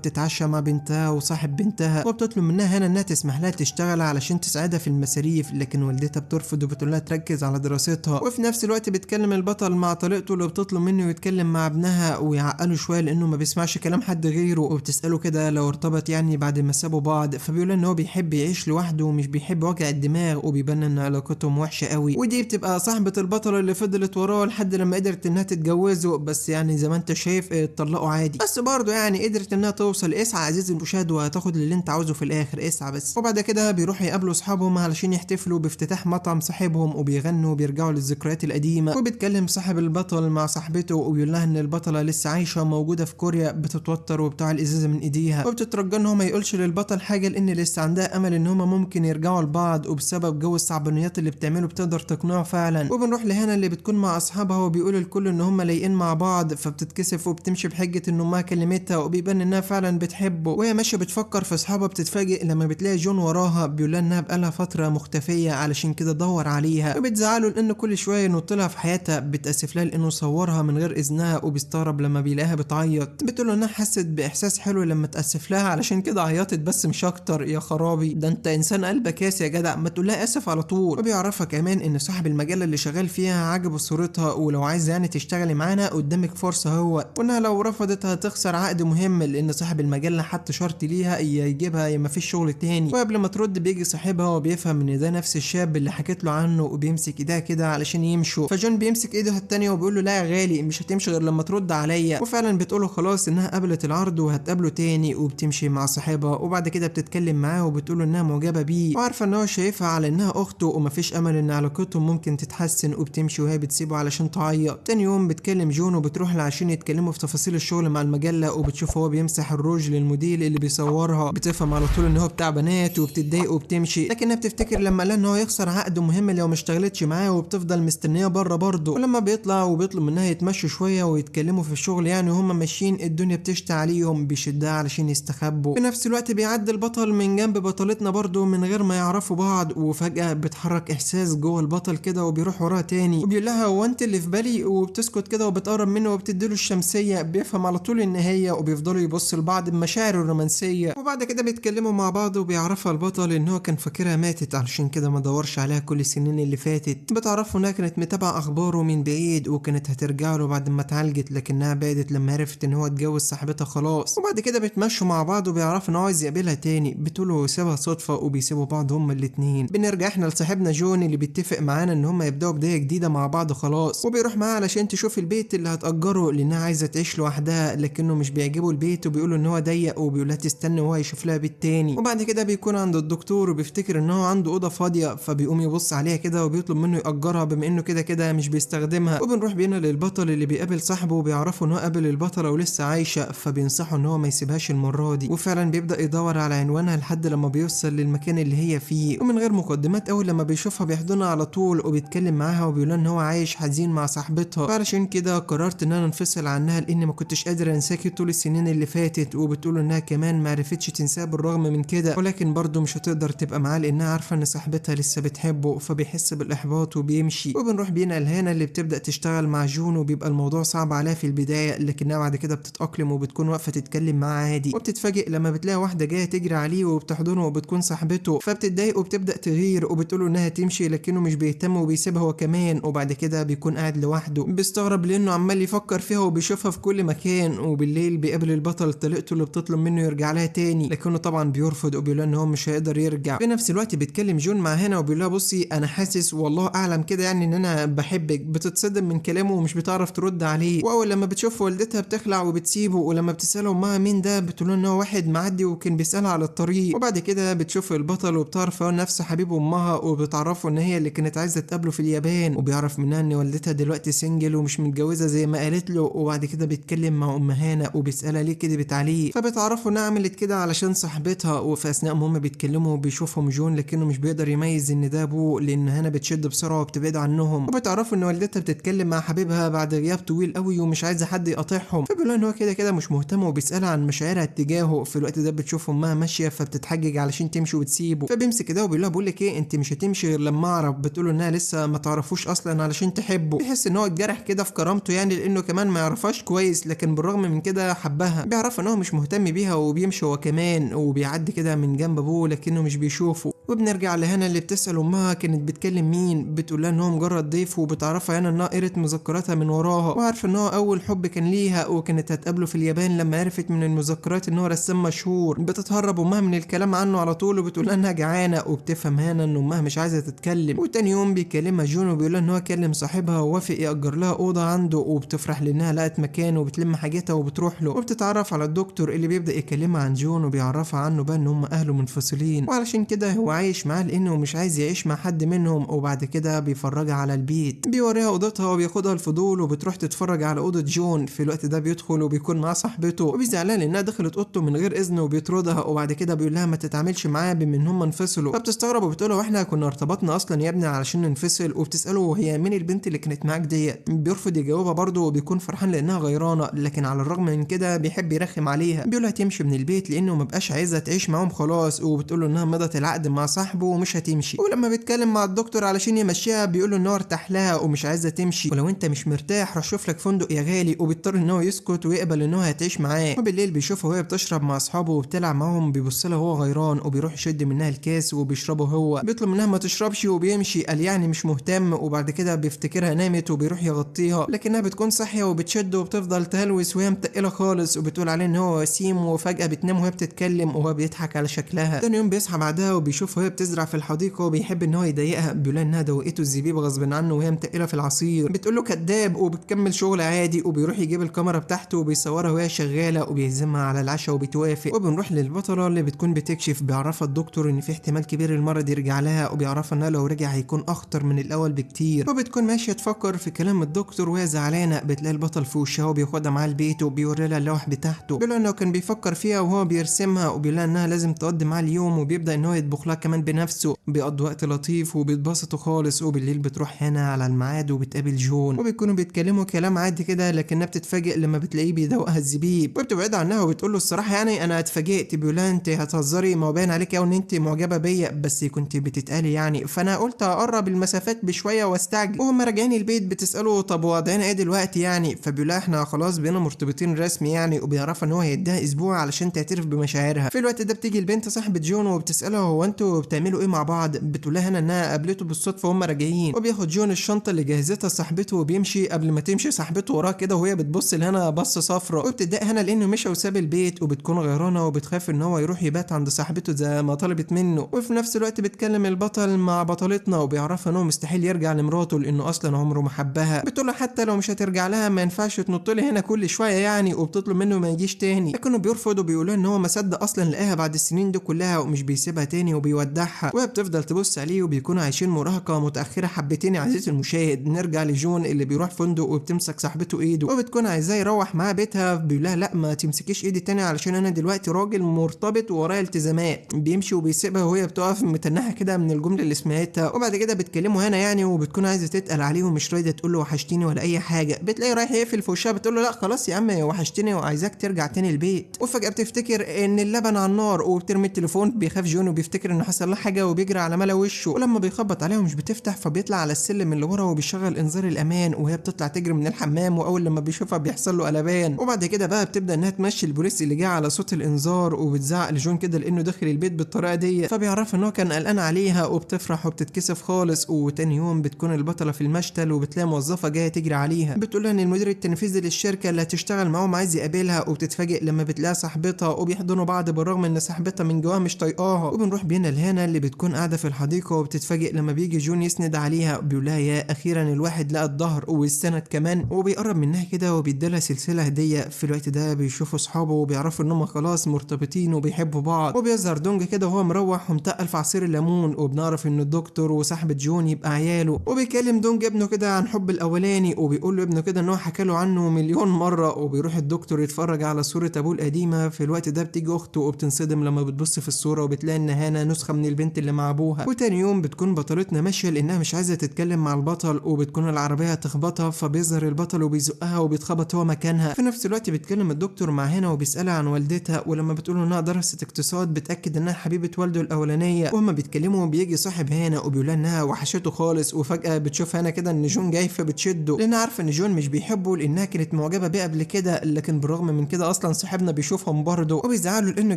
تتعشى مع بنتها وصاحب بنتها، وبتطلب منها هانا انها تسمح لها تشتغل علشان تساعدها في المصاريف، لكن والدتها بترفض وبتقول لها تركز على دراستها. وفي نفس الوقت بيتكلم البطل مع طليقته اللي بتطلب منه يتكلم مع ابنها ويعقله شوية لانه ما بيسمعش كلام حد غيره، وبتساله كده لو ارتبط يعني بعد ما سابوا بعض، فبيقول ان هو بيحب يعيش لوحده ومش بيحب وجع الدماغ، وبيبان ان علاقتهم وحشة قوي. ودي بتبقى صاحبه البطل اللي فضلت وراه لحد لما قدرت انها تتجوزه، بس يعني زي ما انت شايف اتطلقوا عادي، بس برضه يعني قدرت انها توصل. اسعى عزيزي المشاهد وهتاخد اللي انت عاوزه في الاخر، اسعى بس. وبعد كده بيروحوا يقابلوا اصحابهم علشان يحتفلوا بافتتاح مطعم صاحبهم، وبيغنوا وبيرجعوا للذكريات القديمة. وبيتكلم صاحب البطل مع صاحبته وبيقول لها ان البطلة لسه عايشه وموجودة في كوريا، بتتوتر وبتاع الازازه من ايديها، وبتترجى ان هو ما يقولش للبطل حاجة لان لسه عندها امل ان هما ممكن يرجعوا لبعض، وبسبب جو الصعبانيات اللي بتعمله بتقدر تقنعه فعلا. وبنروح لهنا اللي بتكون مع اصحابها وبيقول الكل ان هما لايقين مع بعض، فبتتكسف وبتمشي بحجة ان امها كلمتها، وبيبان انها فعلا بتحبه. وهي ماشية بتفكر في اصحابها، بتتفاجئ لما بتلاقي جون وراها، بيقول لها انها بقالها فترة مختفيه علشان كده دور عليها، وبتزعله لانه كل شوية ينط لها في حياتها، بتاسف لها لانه صورها من غير اذنها، وبيستغرب لما بيلاقيها بتعيط، بتقول له انها حست باحساس حلو لما تاسف لها علشان كده عيطت بس مش اكتر. يا خرابي، ده انت انسان قلبك قاسي يا جدع، ما تقول لها اسف على طول. وبيعرفها كمان ان صاحب المجلة اللي شغال فيها عجبه صورتها، ولو عايزه يعني تشتغلي معانا قدامك فرصة هو، وانها لو رفضت هتخسر عقد مهم لان صاحب المجلة حط شرط ليها يا يجيبها يا مفيش شغل تاني. وقبل ما ترد بيجي صاحبها وبيفهم ان ده نفس الشاب اللي حكيت له عنه، وبيمسك ايديها كده علشان يمشوا، فجون بيمسك ايدها التانية وبيقول له لا يا غالي مش هتمشي غير لما ترد عليا. وفعلا بتقوله خلاص انها قبلت العرض وهتقابله تاني، وبتمشي مع صاحبها. وبعد كده بتتكلم معاه وبتقوله انها معجبه بيه وعارفه ان هو شايفها على انها اخته ومفيش امل ان علاقتهم ممكن تتحسن، وبتمشي وهي بتسيبه علشان تعيط. تاني يوم بتكلم جون وبتروح له عشان يتكلموا في تفاصيل الشغل مع المجلة، وبتشوف هو بيمسح الروج للموديل اللي بيصورها، بتفهم على طول ان هو بتاع بنات وبتتضايق وبتمشي، لكنها بتفتكر لما قال ان هو يخسر عقده مهم لو ما اشتغلتش معاه، وبتفضل مستنيه بره برضه. ولما بيطلع وبيطلب منها يتمشوا شوية ويتكلموا في الشغل يعني وهما ماشيين الدنيا بتشتي عليهم، بيشدها علشان يستخبوا. في نفس الوقت بيعدي البطل من جنب بطلتنا برضه من غير ما يعرفوا بعض، وفجأة بتحرك احساس جوه البطل كده وبيروح وراها تاني وبيقول لها هو انت اللي في بالي، وبتسكت كده وبتقرب منه وبتديله الشمسية، بيفهم على طول ان هي، وبيفضلوا يبصوا لبعض بمشاعر الرومانسية. وبعد كده بيتكلموا مع بعض وبيعرفها البطل ان هو كان فاكرها ماتت علشان كده ما دورش عليها كل السنين اللي فاتت. بتعرفوا انها كانت متابعه اخباره من بعيد وكانت هترجع له بعد ما اتعالجت، لكنها بعدت لما عرفت ان هو اتجوز صاحبتها خلاص. وبعد كده بيتمشوا مع بعض وبيعرفوا ان هو عايز يقابلها تاني، بتقوله سيبها صدفة وبيسيبوا بعض هما الاتنين. بنرجع احنا لصاحبنا جون اللي بيتفق معانا ان هما يبداوا بداية جديدة مع بعض خلاص، وبيروح معاها علشان تشوف البيت اللي هتأجره لانها عايزه تعيش لوحدها، لكنه مش بيعجبه البيت وبيقولوا ان هو ضيق، وبيقول لها تستنى وهو يشوف لها بيت تاني. وبعد كده بيكون عند الدكتور وبيفتكر ان هو عنده اوضة فاضية، فبيقوم يبص عليها كده وبيطلب منه يأجرها بما انه كده كده مش بيستخدمها. وبنروح بينا للبطل اللي بيقابل صاحبه وبيعرفه ان هو قابل البطلة ولسه عايشه، فبينصحه ان هو ما يسيبهاش المرة دي، وفعلا بيبدا يدور على عنوانها لحد لما بيوصل للمكان اللي هي فيه. ومن غير مقدمات اول لما بيشوفها بيحضنها على طول وبيتكلم معاها وبيقول ان هو عايش حزين مع صاحبتها، فعلشان كده قررت ان انا انفصل عنها لان ما كنتش قادر انساكي طول السنين اللي فاتت. وبتقول انها كمان ما عرفتش تنساه بالرغم من كده، ولكن برضه مش هتقدر تبقى معاه لانها عارفه ان صاحبتها لسه بتحبه، فبيحس بالاحباط وبيمشي. وبنروح بينا لهانا اللي بتبدا تشتغل مع جون، وبيبقى الموضوع صعب عليها في البداية لكنها بعد كده بتتاقلم وبتكون واقفة تتكلم معاه عادي. وبتتفاجئ لما بتلاقي واحدة جاية تجري عليه وبتحضنه وبتكون صاحبته، فبتتضايق وبتبدا تغير وبتقوله انها تمشي، لكنه مش بيهتم وبيسيبها هو كمان. وبعد كده بيكون قاعد لوحده بيستغرب لانه عمال يفكر فيها وبيشوفها في كل مكان. وبالليل بيقابل البطل طليقته اللي بتطلب منه يرجع لها تاني، لكنه طبعا بيرفض وبيقول ان هو مش هيقدر يرجع. في نفس الوقت بيتكلم جون مع هنا وبيقول لها بصي انا حاسس والله اعلم كده يعني ان انا بحبك. بتتصدم من كلامه ومش بتعرف ترد عليه. واول لما بتشوف والدتها بتخلع وبتسيبه، ولما بتساله امها مين ده بتقول ان هو واحد معدي وكان بيسالها على الطريق. وبعد كده بتشوف البطل وبتعرف هو نفسه حبيب امها، وبتعرفه ان هي اللي كانت عايزه تقابله في اليابان، وبيعرف منها ان والدتها دلوقتي single ومش متجوزة زي ما قالت له. وبعد كده بيتكلم مع ام هانا وبيسالها ليه كدبت عليه، فبتعرفه انها عملت كده علشان صاحبتها. وفي اثناء ما هم بيتكلموا بيشوفهم جون، لكنه مش بيقدر يميز ان ده ابوه لان هانا بتشد بسرعة وبتبعد عنهم. وبتعرفوا ان والدتها بتتكلم مع حبيبها بعد غياب طويل قوي ومش عايزه حد يقاطعهم، فبيقولوا ان هو كده كده مش مهتم وبيسالها عن مشاعرها اتجاهه. في الوقت ده بتشوف امها ماشية فبتتحجج علشان تمشي وتسيبه، فبيمسك كده وبيقول لها بقول لك ايه انت مش هتمشي غير لما اعرف. بتقول انها لسه ما تعرفوش اصلا علشان تحبه. بيحس ان هو اتجرح كده في كرامته مراته يعني لانه كمان ما يعرفهاش كويس، لكن بالرغم من كده حبها. بيعرف ان هو مش مهتم بيها وبيمشي هو كمان، وبيعدي كده من جنب ابوه لكنه مش بيشوفه. وبنرجع لهنا اللي بتسأل امها كانت بتكلم مين، بتقول لها ان هو مجرد ضيف، وبتعرفها هنا انها قرت مذكراتها من وراها وعارفه ان هو اول حب كان ليها وكانت هتقابله في اليابان لما عرفت من المذكرات ان هو رسام مشهور. بتتهرب امها من الكلام عنه على طول وبتقول لها انها جعانة، وبتفهم هنا ان امها مش عايزه تتكلم. وتاني يوم بيكلمها جون وبيقول لها ان هو كلم صاحبها ووافق يأجر لها اوضة عنده، وبتفرح لانها لقت مكان وبتلم حاجتها وبتروح له. وبتتعرف على الدكتور اللي بيبدا يكلمها عن جون وبيعرفها عنه بقى ان هم اهله منفصلين وعلشان كده هو عايش معاه لانه مش عايز يعيش مع حد منهم. وبعد كده بيفرجها على البيت، بيوريها اوضتها وبياخدها الفضول وبتروح تتفرج على اوضة جون. في الوقت ده بيدخل وبيكون معاه صاحبته وبيزعلها لانها دخلت اوضته من غير اذنه وبيطردها. وبعد كده بيقول لها ما تتعاملش معاه بما ان هم انفصلوا، فبتستغرب وبتقول له احنا كنا ارتبطنا اصلا يا ابني علشان ننفصل، وبتساله هي مين البنت اللي كانت معاك ديت. بيرفض يجاوبها برضه وبيكون فرحان لانها غيرانه، لكن على الرغم من كده بيحب يرخم عليها. بيقول لها تمشي من البيت لانه ما بقاش عايزها تعيش معاهم خلاص، وبتقول له انها مضت العقد مع صاحبه ومش هتمشي. ولما بيتكلم مع الدكتور علشان يمشيها بيقول له ان هو ارتاح لها ومش عايزه تمشي، ولو انت مش مرتاح روح شوف لك فندق يا غالي. وبيضطر ان هو يسكت ويقبل ان هو هتعيش معاه. وبالليل بيشوفها وهي بتشرب مع اصحابه وبتلعب معاهم، بيبص لها وهو غيران وبيروح يشد منها الكاس وبيشربه هو، بيطلب منها ما تشربش وبيمشي، قال يعني مش مهتم. وبعد كده بيفتكرها نامت وبيروح يغطيها، لكنها بتكون صاحية وبتشد وبتفضل تهلوس وهي متقله خالص، وبتقول عليه ان هو وسيم، وفجاة بتنام وهي بتتكلم وهو بيضحك على شكلها. تاني يوم بيصحى بعدها وبيشوف وهي بتزرع في الحديقة وبيحب ان هو يضايقها، بيقول انها دوقته الزبيب غصب عنه وهي متقله في العصير. بتقول له كداب وبتكمل شغل عادي، وبيروح يجيب الكاميرا بتاعته وبيصورها وهي شغالة وبيعزمها على العشاء وبتوافق. وبنروح للبطله اللي بتكون بتكشف، بيعرفها الدكتور ان في احتمال كبير المرض يرجع لها، وبيعرفها انها لو رجع هيكون اخطر من الاول بكتير. وبتكون ماشية تفكر في كلام الدكتور وهي زعلانة، بتلاقي البطل في وشها وبياخدها معاه البيت وبيوري لها اللوح بتاعته، بيقول انه كان بيفكر فيها وهو بيرسمها، وبيقول انها لازم تقضي معاه اليوم، وبيبدا ان هو يطبخ لها كمان بنفسه. بيقضوا وقت لطيف وبيتبسطوا خالص. وبالليل بتروح هنا على الميعاد وبتقابل جون، وبيكونوا بيتكلموا كلام عادي كده، لكنها بتتفاجئ لما بتلاقيه بيدوقها الزبيب، وبتبعد عنها وبتقول له الصراحة يعني انا اتفاجئت. بيقول لها انت هتهزري، ما هو باين عليك قوي ان انت معجبه بيا، بس كنت بتتقالي يعني، فانا قلت اقرب المسافات بشوية واستعجل. وهم راجعين البيت بتساله طب وضعنا ايه دلوقتي يعني، فبيقول لها احنا خلاص بقينا مرتبطين رسمي يعني، وبيعرفها ان هو هيديها اسبوع علشان تعترف بمشاعرها. في الوقت ده بتيجي البنت صاحبه جون وبتسالها هو انتوا بتعملوا ايه مع بعض، بتقول لها هنا انها قابلته بالصدفة وهم راجعين. وبياخد جون الشنطة اللي جهزتها صاحبته وبيمشي قبل ما تمشي صاحبته وراه كده وهي بتبص لهنا بصة صفرا، وبتضايق هنا لانه مشى وساب البيت، وبتكون غيرانه وبتخاف ان هو يروح يبات عند صاحبته زي ما طلبت منه. وفي نفس الوقت بتكلم البطل مع بطلتنا وبيعرفها ان هو مستحيل يرجع لمراته لانه اصلا عمره ما حبها. بتقول له حتى لو مش هترجع لها ما ينفعش تنط لي هنا كل شوية يعني، وبتطلب منه ما يجيش تاني، لكنه بيرفض وبيقول ان هو ما صدق اصلا لقاها بعد السنين دي كلها ومش بيسيبها تاني وبيودعها. وهي بتفضل تبص عليه وبيكونوا عايشين مراهقة متاخرة حبتين يا عزيزي المشاهد. نرجع لجون اللي بيروح فندق وبتمسك صاحبته ايده وبتكون عايزاه يروح معاه بيتها، بيقول لها لا ما تمسكيش ايدي تاني علشان انا دلوقتي راجل مرتبط ورايا التزامات. بيمشي وبيسيبها وهي بتقف متنحه كده من الجملة اللي سمعتها. وبعد كده بتكلمه هنا يعني وبتكون عايزه تتقل عليه ومش راضية تقول له وحشتيني ولا اي حاجة. بتلاقيه رايح يقفل في وشها بتقول له لا خلاص يا عم وحشتني وعايزاك ترجع تاني البيت. وفجاة بتفتكر ان اللبن على النار وبترمي التليفون. بيخاف جون وبيفتكر انه حصل له حاجة وبيجري على ملا وشه، ولما بيخبط عليها ومش بتفتح فبيطلع على السلم اللي ورا وبيشغل انذار الامان، وهي بتطلع تجري من الحمام، واول لما بيشوفها بيحصل له قلبان. وبعد كده بقى بتبدا انها تمشي البوليس اللي جه على صوت الانذار، وبتزعق لجون كده لانه دخل البيت بالطريقة دي، فبيعرف ان هو كان قلقان عليها وبتفرح وبتتكسف خالص. وتاني يوم بتكون البطلة في المشتل وبتلاقي موظفة جاية تجري عليها، بتقول لها ان المدير التنفيذي للشركة اللي هتشتغل معاهم عايز يقابلها، وبتتفاجئ لما بتلاقي صاحبتها وبيحضنوا بعض بالرغم ان صاحبتها من جواها مش طايقاها. وبنروح بينا لهنا اللي بتكون قاعدة في الحديقة وبتتفاجئ لما بيجي جون يسند عليها، بيقول لها يا اخيرا الواحد لقى الظهر والسند كمان، وبيقرب منها كده وبيديلها سلسلة هديه. في الوقت ده بيشوفوا اصحابه وبيعرفوا ان هم خلاص مرتبطين وبيحبوا بعض. وبيظهر دونج كده وهو مروح ومتقل في عصير الليمون، وبنعرف ان الدكتور وصاحبه جون يبقى عياله. وبيكلم دونج ابنه كده عن حب الاولاني، وبيقول له ابنه كده ان هو حكى له عنه مليون مرة. وبيروح الدكتور يتفرج على صوره ابوه القديمة. في الوقت ده بتيجي اخته وبتنصدم لما بتبص في الصورة وبتلاقي ان هانا نسخه نسخه من البنت اللي مع ابوها. وتاني يوم بتكون بطلتنا ماشية لانها مش عايزه تتكلم مع البطل، وبتكون العربية تخبطها، فبيظهر البطل وبيزقها وبيتخبط هو مكانها. في نفس الوقت بيتكلم الدكتور مع هنا وبيسالها عن والدتها، ولما بتقول انها درست اقتصاد بتاكد انها حبيبه والده الاولانية. وهما بيتكلموا بيجي صاحب هنا وبيقول انها وحشته خالص، وفجاة بتشوف هنا كده ان جون جاي فبتشده لانها عارفه ان جون مش بيحبه لانها كانت معجبه بيه قبل كده، لكن بالرغم من كده اصلا صاحبنا بيشوفهم برضه وبيزعلوا لان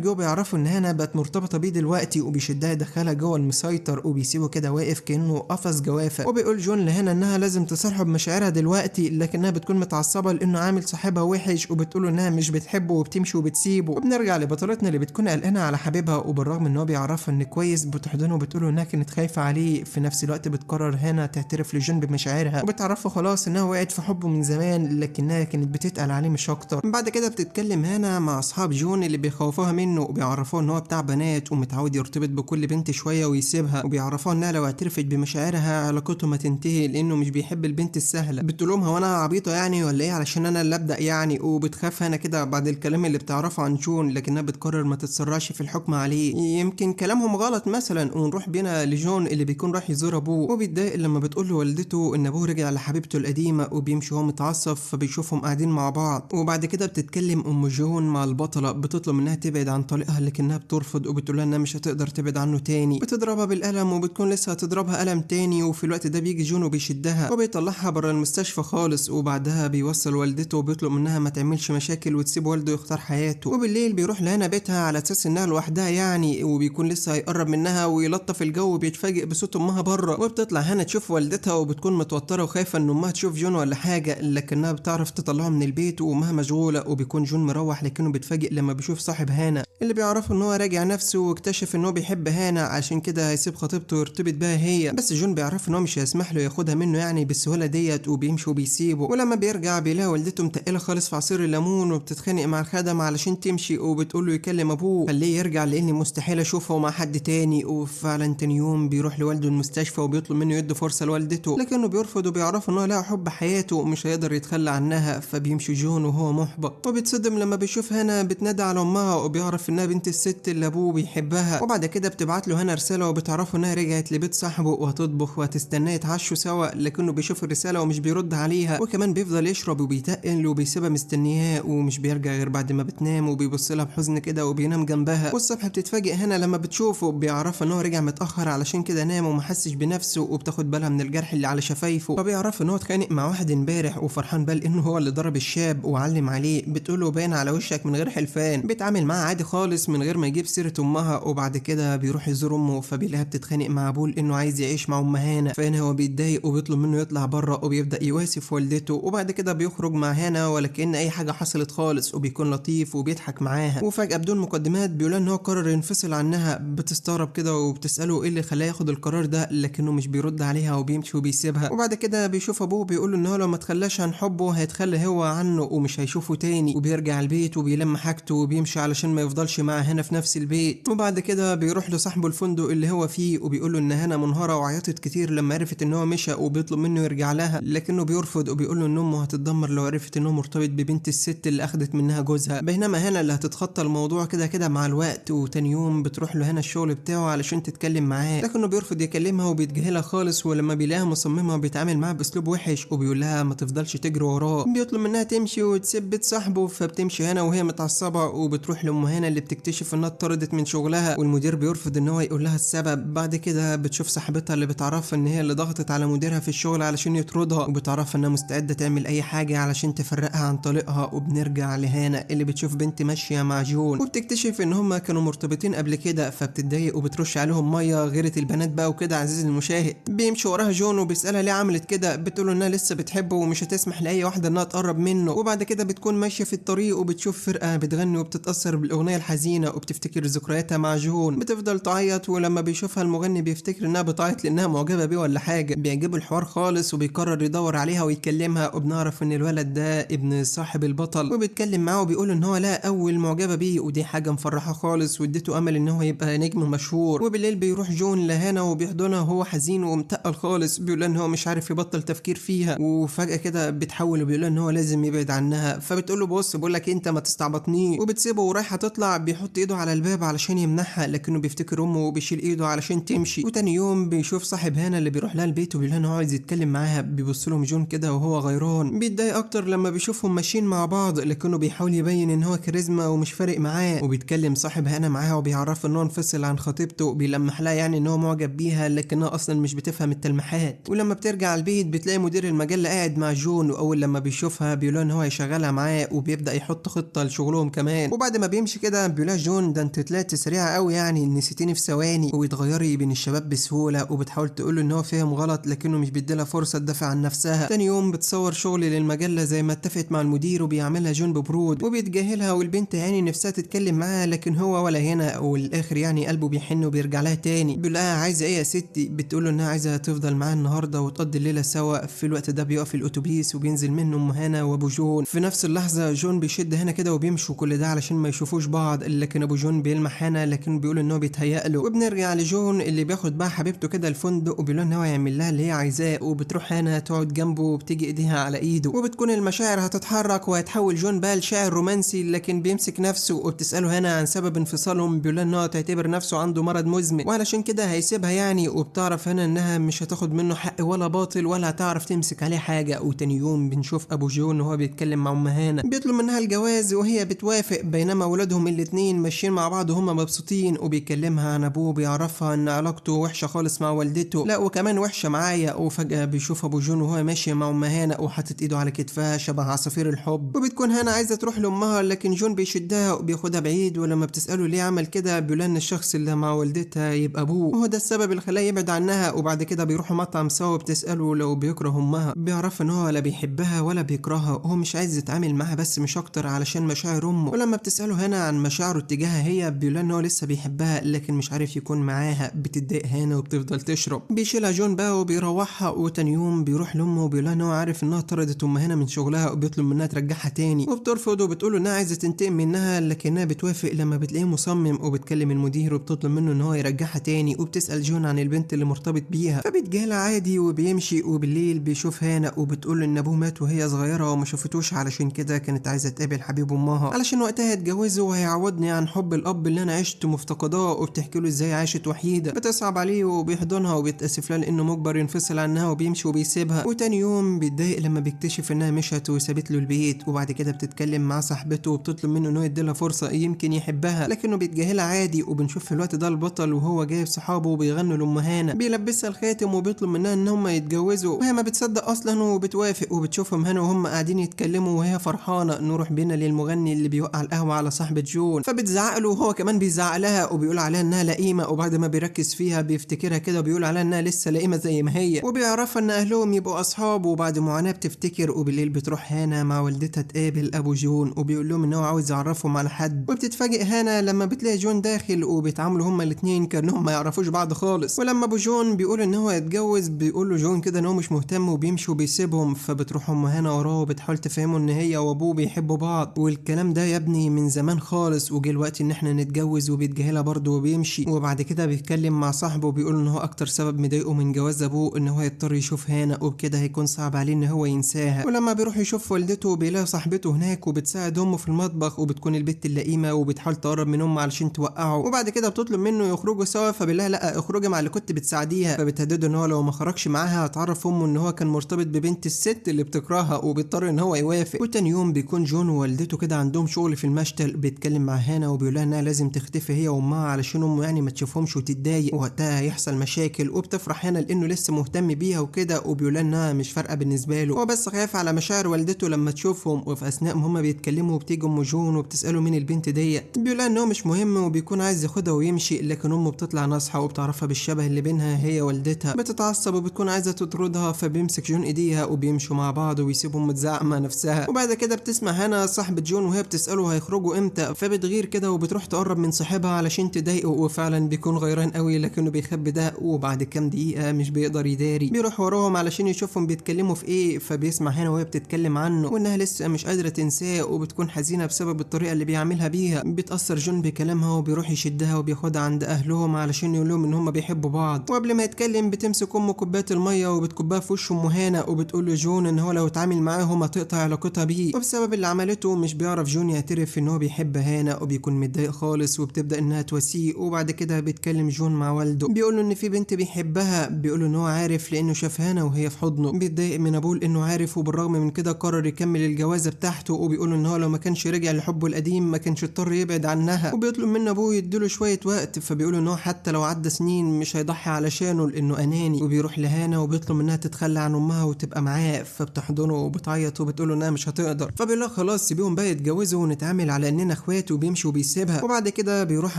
جو بيعرفوا ان هنا بقت مرتبطة بيه دلوقتي، وبيشدها يدخلها جوه المسيطر وبيسيبه كده واقف كانه قفص جوافه. وبيقول جون لهنا انها لازم تصارحه بمشاعرها دلوقتي، لكنها بتكون متعصبه لانه عامل صاحبها وحش، وبتقول انها مش بتحبه وبتمشي وبتسيبه. وبنرجع لبطلتنا اللي بتكون قلقانة على حبيبها، وبالرغم ان هو بيعرفها ان كويس بتحضنه وبتقول انها كانت خايفة عليه. في نفس الوقت بتقرر هنا تعترف لجون بمشاعرها، وبتعرفه خلاص انها وقعت في حبه من زمان لكنها كانت بتتقل عليه مش اكتر. بعد كده بتتكلم هنا مع اصحاب جون اللي بيخوفوها منه وبيعرفوه ان هو بتاع بنات ومتعود يرتبط بكل بنت شوية ويسيبها، وبيعرفوها انها لو اعترفت بمشاعرها علاقته ما تنتهي لانه مش بيحب البنت السهلة. بتقول لهم هو انا عبيطه يعني ولا ايه علشان انا اللي ابدا يعني، وبتخاف هنا كده بعد الكلام اللي بتعرفه عن جون، لكنها بتقرر ما تتسرعش في الحكم عليه، يمكن كلامهم غلط مثلا. ونروح بينا لجون اللي بيكون راح يزور ابوه، وبيتضايق لما بتقول له والدته ان ابوه رجع لحبيبته القديمة، وبيمشي هو متعصب فبيشوفهم قاعدين مع بعض. وبعد كده بتتكلم ام جون مع البطلة، بتطلب منها تبعد عن طريقها لكنها بترفض وبتقول لها انها مش هتقدر تبعد عنه تاني. بتضربها بالقلم وبتكون لسه هتضربها قلم تاني، وفي الوقت ده بيجي جون وبيشدها وبيطلعها بره المستشفى خالص. وبعدها بيوصل والدته وبيطلب منها ما تعملش مشاكل وتسيب والده يختار حياته. وبالليل بيروح لهنا بيتها على اساس انها لوحدها يعني، وبيكون لسه هيقرب منها ويلطف الجو وبيتفاجئ بصوت امها بره. وبتطلع هنا تشوف والدتها وبتكون متوترة وخايفة ان امها تشوف جون ولا حاجة، لكنها بتعرف تطلعه من البيت وامها مشغولة. وبيكون جون مروح لكنه بيتفاجئ لما بيشوف صاحب هانا اللي بيعرفه ان هو راجع نفسه واكتشف ان هو بيحب هانا، عشان كده هيسيب خطيبته ويرتبط بها هي. بس جون بيعرف ان هو مش هيسمح له ياخدها منه يعني بالسهولة ديت، وبيمشي وبيسيبه. ولما بيرجع بيلاقي والدته متقله خالص في عصير الليمون وبتتخانق مع الخدم علشان تمشي، وبتقول له يكلم ابوه خليه يرجع لاني مستحيل اشوفه مع حد تاني. وفعلا تاني يوم بيروح لوالده المستشفى وبيطلب منه يدي فرصة لوالدته، لكنه بيرفض وبيعرفه ان هو لها حب حياته ومش هيقدر يتخلى عنها. فبيمشي جون وهو محبط، وبيتصدم لما بيشوف هنا بتنادى على امها وبيعرف انها بنت الست اللي ابوه بيحبها. وبعد كده بتبعت له هنا رسالة وبتعرفه انها رجعت لبيت صاحبه وهتطبخ وهتستناه يتعشوا سوا، لكنه بيشوف الرسالة ومش بيرد عليها، وكمان بيفضل يشرب وبيتقل وبيسيبها مستنياه ومش بيرجع غير بعد ما بتنام، وبيبص لها بحزن كده وبينام جنبها. والصبح بتتفاجئ هنا لما بتشوفه، بيعرفها ان هو رجع متاخر علشان كده نام وما حسش بنفسه، وبتاخد بالها من الجرح اللي على شفايفه، فبيعرف ان هو اتخانق مع واحد امبارح وفرحان بال انه هو اللي ضرب الشاب وعلم عليه. بتقوله باين على وشك من غير حلفان. بيتعامل معاه عادي خالص من غير ما يجيب سيره امها. وبعد كده بيروح يزور امه فبيلاقيها بتتخانق مع ابوه لانه عايز يعيش مع ام هانا، فهنا هو بيتضايق وبيطلب منه يطلع بره وبيبدا يواسي في والدته. وبعد كده بيخرج مع هانا ولكن اي حاجة حصلت خالص، وبيكون لطيف وبيضحك معاها. وفجاة بدون مقدمات بيقول ان هو قرر ينفصل عنها. بتستغرب كده وبتساله ايه اللي خلاه ياخد القرار ده، لكنه مش بيرد عليها وبيمشي وبيسيبها. وبعد كده بيشوف ابوه بيقول له ان هو لو ما تخلاش عن حبه هيتخلى هو عنه ومش هيشوفه تاني. وبيرجع البيت وبيلم حاجته وبيمشي علشان ما يفضلش مع هنا في نفس البيت. وبعد كده بيروح لصاحبه الفندق اللي هو فيه وبيقول له ان هنا منهاره وعيطت كتير لما عرفت ان هو مشى، وبيطلب منه يرجع لها لكنه بيرفض وبيقول له ان امه هتتدمر لو عرفت ان هو مرتبط ببنت الست اللي اخدت منها جوزها، بينما هنا اللي هتتخطى الموضوع كده كده مع الوقت. وتاني يوم بتروح له هنا الشغل بتاعه علشان تتكلم معاه، لكنه بيرفض يكلمها وبيتجاهلها خالص. ولما بيلاقيها مصممه بيتعامل معاها باسلوب وحش وبيقول لها ما تفضلش تجري وراه. بيطلب منها تمشي وتسيب بيت صاحبه، فبتمشي هنا وهي متعصبه وبتروح لام هنا اللي بتكتشف انها اتطردت من شغلها، والمدير بيرفض ان هو يقول لها السبب. بعد كده بتشوف صاحبتها اللي بتعرفها ان هي اللي ضغطت على مديرها في الشغل علشان يطردها، وبتعرفها انها مستعدة تعمل اي حاجة علشان تفرقها عن طليقها. وبنرجع لهانا اللي بتشوف بنت ماشية مع جون وبتكتشف ان هما كانوا مرتبطين قبل كده، فبتتضايق وبترش عليهم مية غيرة البنات بقى وكده. عزيزي المشاهد بيمشي وراها جون وبيسالها ليه عملت كده، بتقول انها لسه بتحبه ومش هتسمح لاي واحدة انها تقرب منه. وبعد كده بتكون ماشية في الطريق وبتشوف فرقه بتغني وبتتاثر بالاغنيه الحزينة وبتفتكر ذكرياتها مع جون، بتفضل تعيط. ولما بيشوفها المغني بيفتكر انها بتعيط لانها معجبه بيه ولا حاجة، بيعجبه الحوار خالص وبيقرر يدور عليها ويكلمها. وبنعرف ان الولد ده ابن صاحب البطل، وبيتكلم معاه وبيقول ان هو لا اول معجبه بيه، ودي حاجة مفرحة خالص واديته امل ان هو يبقى نجم مشهور. وبالليل بيروح جون لهانا وبيحضنها وهو حزين ومتقل خالص، بيقول ان هو مش عارف يبطل تفكير فيها. وفجاة كده بتحول وبيقول ان هو لازم يبعد عنها، فبتقول له بص بقول لك انت ما تستعبطنيش، وبتسيبه ورايحه تطلع. بيحط ايده على الباب علشان يمنعها، لكنه بيفتكر بيفتكر امه وبيشيل ايده علشان تمشي. وتاني يوم بيشوف صاحب هانا اللي بيروح لها البيت وبيقول لها ان هو عايز يتكلم معاها. بيبص لهم جون كده وهو غيران، بيتضايق اكتر لما بيشوفهم ماشيين مع بعض، لكنه بيحاول يبين ان هو كاريزما ومش فارق معاه. وبيتكلم صاحب هانا معاها وبيعرفه ان هو انفصل عن خطيبته، بيلمح لها يعني ان هو معجب بيها، لكنها اصلا مش بتفهم التلميحات. ولما بترجع البيت بتلاقي مدير المجلة قاعد مع جون، واول لما بيشوفها بيقول ان هو هيشغلها معاه وبيبدا يحط خطه لشغلهم كمان. وبعد ما بيمشي كده بيقول جون ده انت طلعت سريعة قوي يعني نسيتيني في ثواني، وبتغيري بين الشباب بسهولة. وبتحاول تقول له ان هو فاهم غلط لكنه مش بيديلها فرصة تدافع عن نفسها. تاني يوم بتصور شغل للمجله زي ما اتفقت مع المدير، وبيعملها جون ببرود وبيتجاهلها، والبنت يعني نفسها تتكلم معاه لكن هو ولا هنا. والاخر يعني قلبه بيحن وبيرجع لها تاني. بيقول لها عايزه ايه يا ستي؟ بتقول له انها عايزه تفضل معاه النهارده وتقضي الليلة سوا. في الوقت ده بيقف الاتوبيس وبينزل منه ام هانا وابو جون. في نفس اللحظة جون بيشد هانا كده وبيمشوا، كل ده علشان ما يشوفوش بعض، لكن ابو جون بيلمح هانا لكن بيقول ان هو بيتهيأ له. وبنرجع لجون اللي بياخد بقى حبيبته كده الفندق وبيقول ان هو يعمل لها اللي هي عايزاه، وبتروح هانا تقعد جنبه وبتيجي ايديها على ايده، وبتكون المشاعر هتتحرك وهتحول جون بقى لشاعر رومانسي، لكن بيمسك نفسه. وبتساله هانا عن سبب انفصالهم، بيقول ان هو تعتبر نفسه عنده مرض مزمن وعلشان كده هيسيبها يعني. وبتعرف هانا انها مش هتاخد منه حق ولا باطل ولا هتعرف تمسك عليه حاجة. وتاني يوم بنشوف ابو جون وهو بيتكلم مع ام هانا، بيطلب منها الجواز وهي بتوافق، بينما ولادهم الاتنين ماشيين مع بعض وهم مبسوطين. وبيكلمها عن ابوه، بيعرفها ان علاقته وحشة خالص مع والدته، لا وكمان وحشة معايا. وفجاة بيشوف ابو جون وهو ماشي مع ام هانا وحاطط ايده على كتفها شبه عصافير الحب. وبتكون هانا عايزه تروح لامها لكن جون بيشدها وبياخدها بعيد، ولما بتساله ليه عمل كده بيقول ان الشخص اللي مع والدتها يبقى ابوه، وهو ده السبب اللي خلاه يبعد عنها. وبعد كده بيروحوا مطعم سوا وبتساله لو بيكره امها، بيعرف ان هو لا بيحبها ولا بيكرهها، وهو مش عايز يتعامل معاها بس مش اكتر علشان مشاعر امه. ولما بتساله هانا عن مشاعره اتجاهها هي بيقول ان هو لسه بيحبها لكن مش عارف يكون معاها. بتتضايق هانا وبتفضل تشرب. بيشيلها جون بقى وبيروحها. وتاني يوم بيروح لامه وبيقول ان هو عارف انها طردت ام هانا من شغلها وبيطلب منها ترجعها تاني، وبترفض وبتقول انها عايزه تنتقم منها، لكنها بتوافق لما بتلاقيه مصمم. وبتكلم المدير وبتطلب منه ان هو يرجعها تاني، وبتسال جون عن البنت اللي مرتبط بيها فبيتجاهلها عادي وبيمشي. وبالليل بيشوف هانا وبتقول ان ابوه مات وهي صغيرة وما شافتوش، علشان كده كانت عايزه تقابل حبيب امها علشان وقتها يتجوزوا وهيعوضني عن حب الاب اللي انا عشت مفتقداه. وبتحكي له ازاي عاشت وحيده. بتصعب عليه وبيحضنها وبيتاسف لها لانه مجبر ينفصل عنها وبيمشي وبيسيبها. وتاني يوم بيتضايق لما بيكتشف انها مشت وسابت له البيت. وبعد كده بتتكلم مع صاحبته وبتطلب منه انه يديلها فرصة يمكن يحبها، لكنه بيتجاهلها عادي. وبنشوف في الوقت ده البطل وهو جايب صحابه وبيغنوا لام هانا، بيلبسها الخاتم وبيطلب منها ان هم يتجوزوا، وهي ما بتصدق اصلا وبتوافق. وبتشوفهم هانا وهم قاعدين يتكلموا وهي فرحانة. نروح بينا للمغني اللي بيوقع القهوة على صاحبه جون، فبتزعق له وهو كمان بيزعق لها وبيقول عليها انها لئيمه. وبعد ما بيركز فيها بيفتكرها كده وبيقول عليها انها لسه لئيمه زي ما هي، وبيعرفها ان اهلهم يبقوا اصحاب. وبعد معاناة بتفتكر. وبالليل بتروح هانا مع والدتها تقابل ابو جون وبيقول لهم ان هو عاوز يعرفهم على حد. وبتتفاجئ هانا لما بتلاقي جون داخل وبيتعاملوا هما الاثنين كانهم ما يعرفوش بعض خالص. ولما ابو جون بيقول ان هو يتجوز بيقول له جون كده ان هو مش مهتم وبيمشي وبيسيبهم. فبتروح ام هانا وراه وبتحاول تفهمه ان هي وابوه بيحبوا بعض والكلام ده يا ابني من زمان خالص وجه الوقت ان احنا نتجوز، وبيتجاهلها برضه وبيمشي. وبعد كده بيتكلم مع صاحبه وبيقول ان هو اكتر سبب مضايقه من جواز ابوه ان هو يضطر يشوف هانا وبكده هيكون صعب عليه ان هو ينساها. ولما بيروح يشوف والدته بيلاقي صاحبته هناك وبتساعد امه في المطبخ، وبتكون البت اللئيمه وبتحاول تقرب من امه علشان توقعه. وبعد كده بتطلب منه يخرجوا سوا، فبيقول لا اخرجي مع اللي كنت بتساعديها، فبتهدده ان هو لو ما خرجش معاها هتعرف امه ان هو كان مرتبط ببنت الست اللي بتكرهها، وبيضطر ان هو يوافق. وتاني يوم بيكون جون ووالدته كده عندهم شغل في المشتل، بيتكلم مع هانا وبيقول لها انها لازم تختفي هي وامها علشان امه يعني ما تشوفهمش وتتضايق، ووقتها هيحصل مشاكل. وبتفرح هانا لانه لسه مهتم بيها وكده، وبيقول لها انها مش فارقه بالنسبة له، هو بس خايف على مشاعر والدته لما تشوفهم. وفي اثناء ما هما بيتكلموا بتيجي ام جون وبتساله مين البنت ديت، بيقول لها ان هو مش مهم وبيكون عايز ياخدها ويمشي، لكن امه بتطلع ناصحه وبتعرفها بالشبه اللي بينها هي والدتها، بتتعصب وبتكون عايزه تطردها، فبيمسك جون ايديها وبيمشوا مع بعض ويسيبهم متزعق مع نفسها. وبعد كده بتسمع هانا صاحبه جون وهي بتساله هيخرجوا امتى، فبتغير كده وبتروح تقرب من صاحبها علشان تضايقه، وفعلا بيكون غيران قوي لكنه بيخبي ده. وبعد كام دقيقة مش بيقدر يداري، بيروح وراهم علشان يشوفهم بيتكلموا في ايه، فبيسمع هانا وهي بتتكلم عنه وانها لسه مش قادرة تنساه وبتكون حزينة بسبب الطريقة اللي بيعملها بيها. بيتاثر جون بكلامها وبيروح يشدها وبياخدها عند اهلهم علشان يقول لهم ان هم بيحبوا بعض. وقبل ما يتكلم بتمسك امه كوباية المية وبتكبها في وش ام هانا وبتقول لجون ان هو لو اتعامل معاهم هتقطع علاقتها بيه. وبسبب اللي عملته مش بيعرف جون يعترف ان هو بيحب هانا وبيكون متضايق خالص، وبتبدا انها تواسيه وبيمشي. وبعد كده بيتكلم جون مع والده، بيقول له ان في بنت بيحبها، بيقول له ان هو عارف لانه شاف هانا وهي في حضنه. بيتضايق من ابوه لانه عارف، وبالرغم من كده قرر يكمل الجوازه بتاعته، وبيقول له ان هو لو ما كانش رجع لحبه القديم ما كانش اضطر يبعد عنها. وبيطلب من ابوه يديله شوية وقت، فبيقول ان هو حتى لو عدى سنين مش هيضحي علشانه لانه اناني. وبيروح لهانا وبيطلب منها تتخلى عن امها وتبقى معاه، فبتحضنه وبتعيط وبتقول له انها مش هتقدر، فبيقول لها خلاص سيبيهم بقى يتجوزوا ونتعامل على اننا اخوات، وبيمشي وبيسيبها. وبعد كده بيروح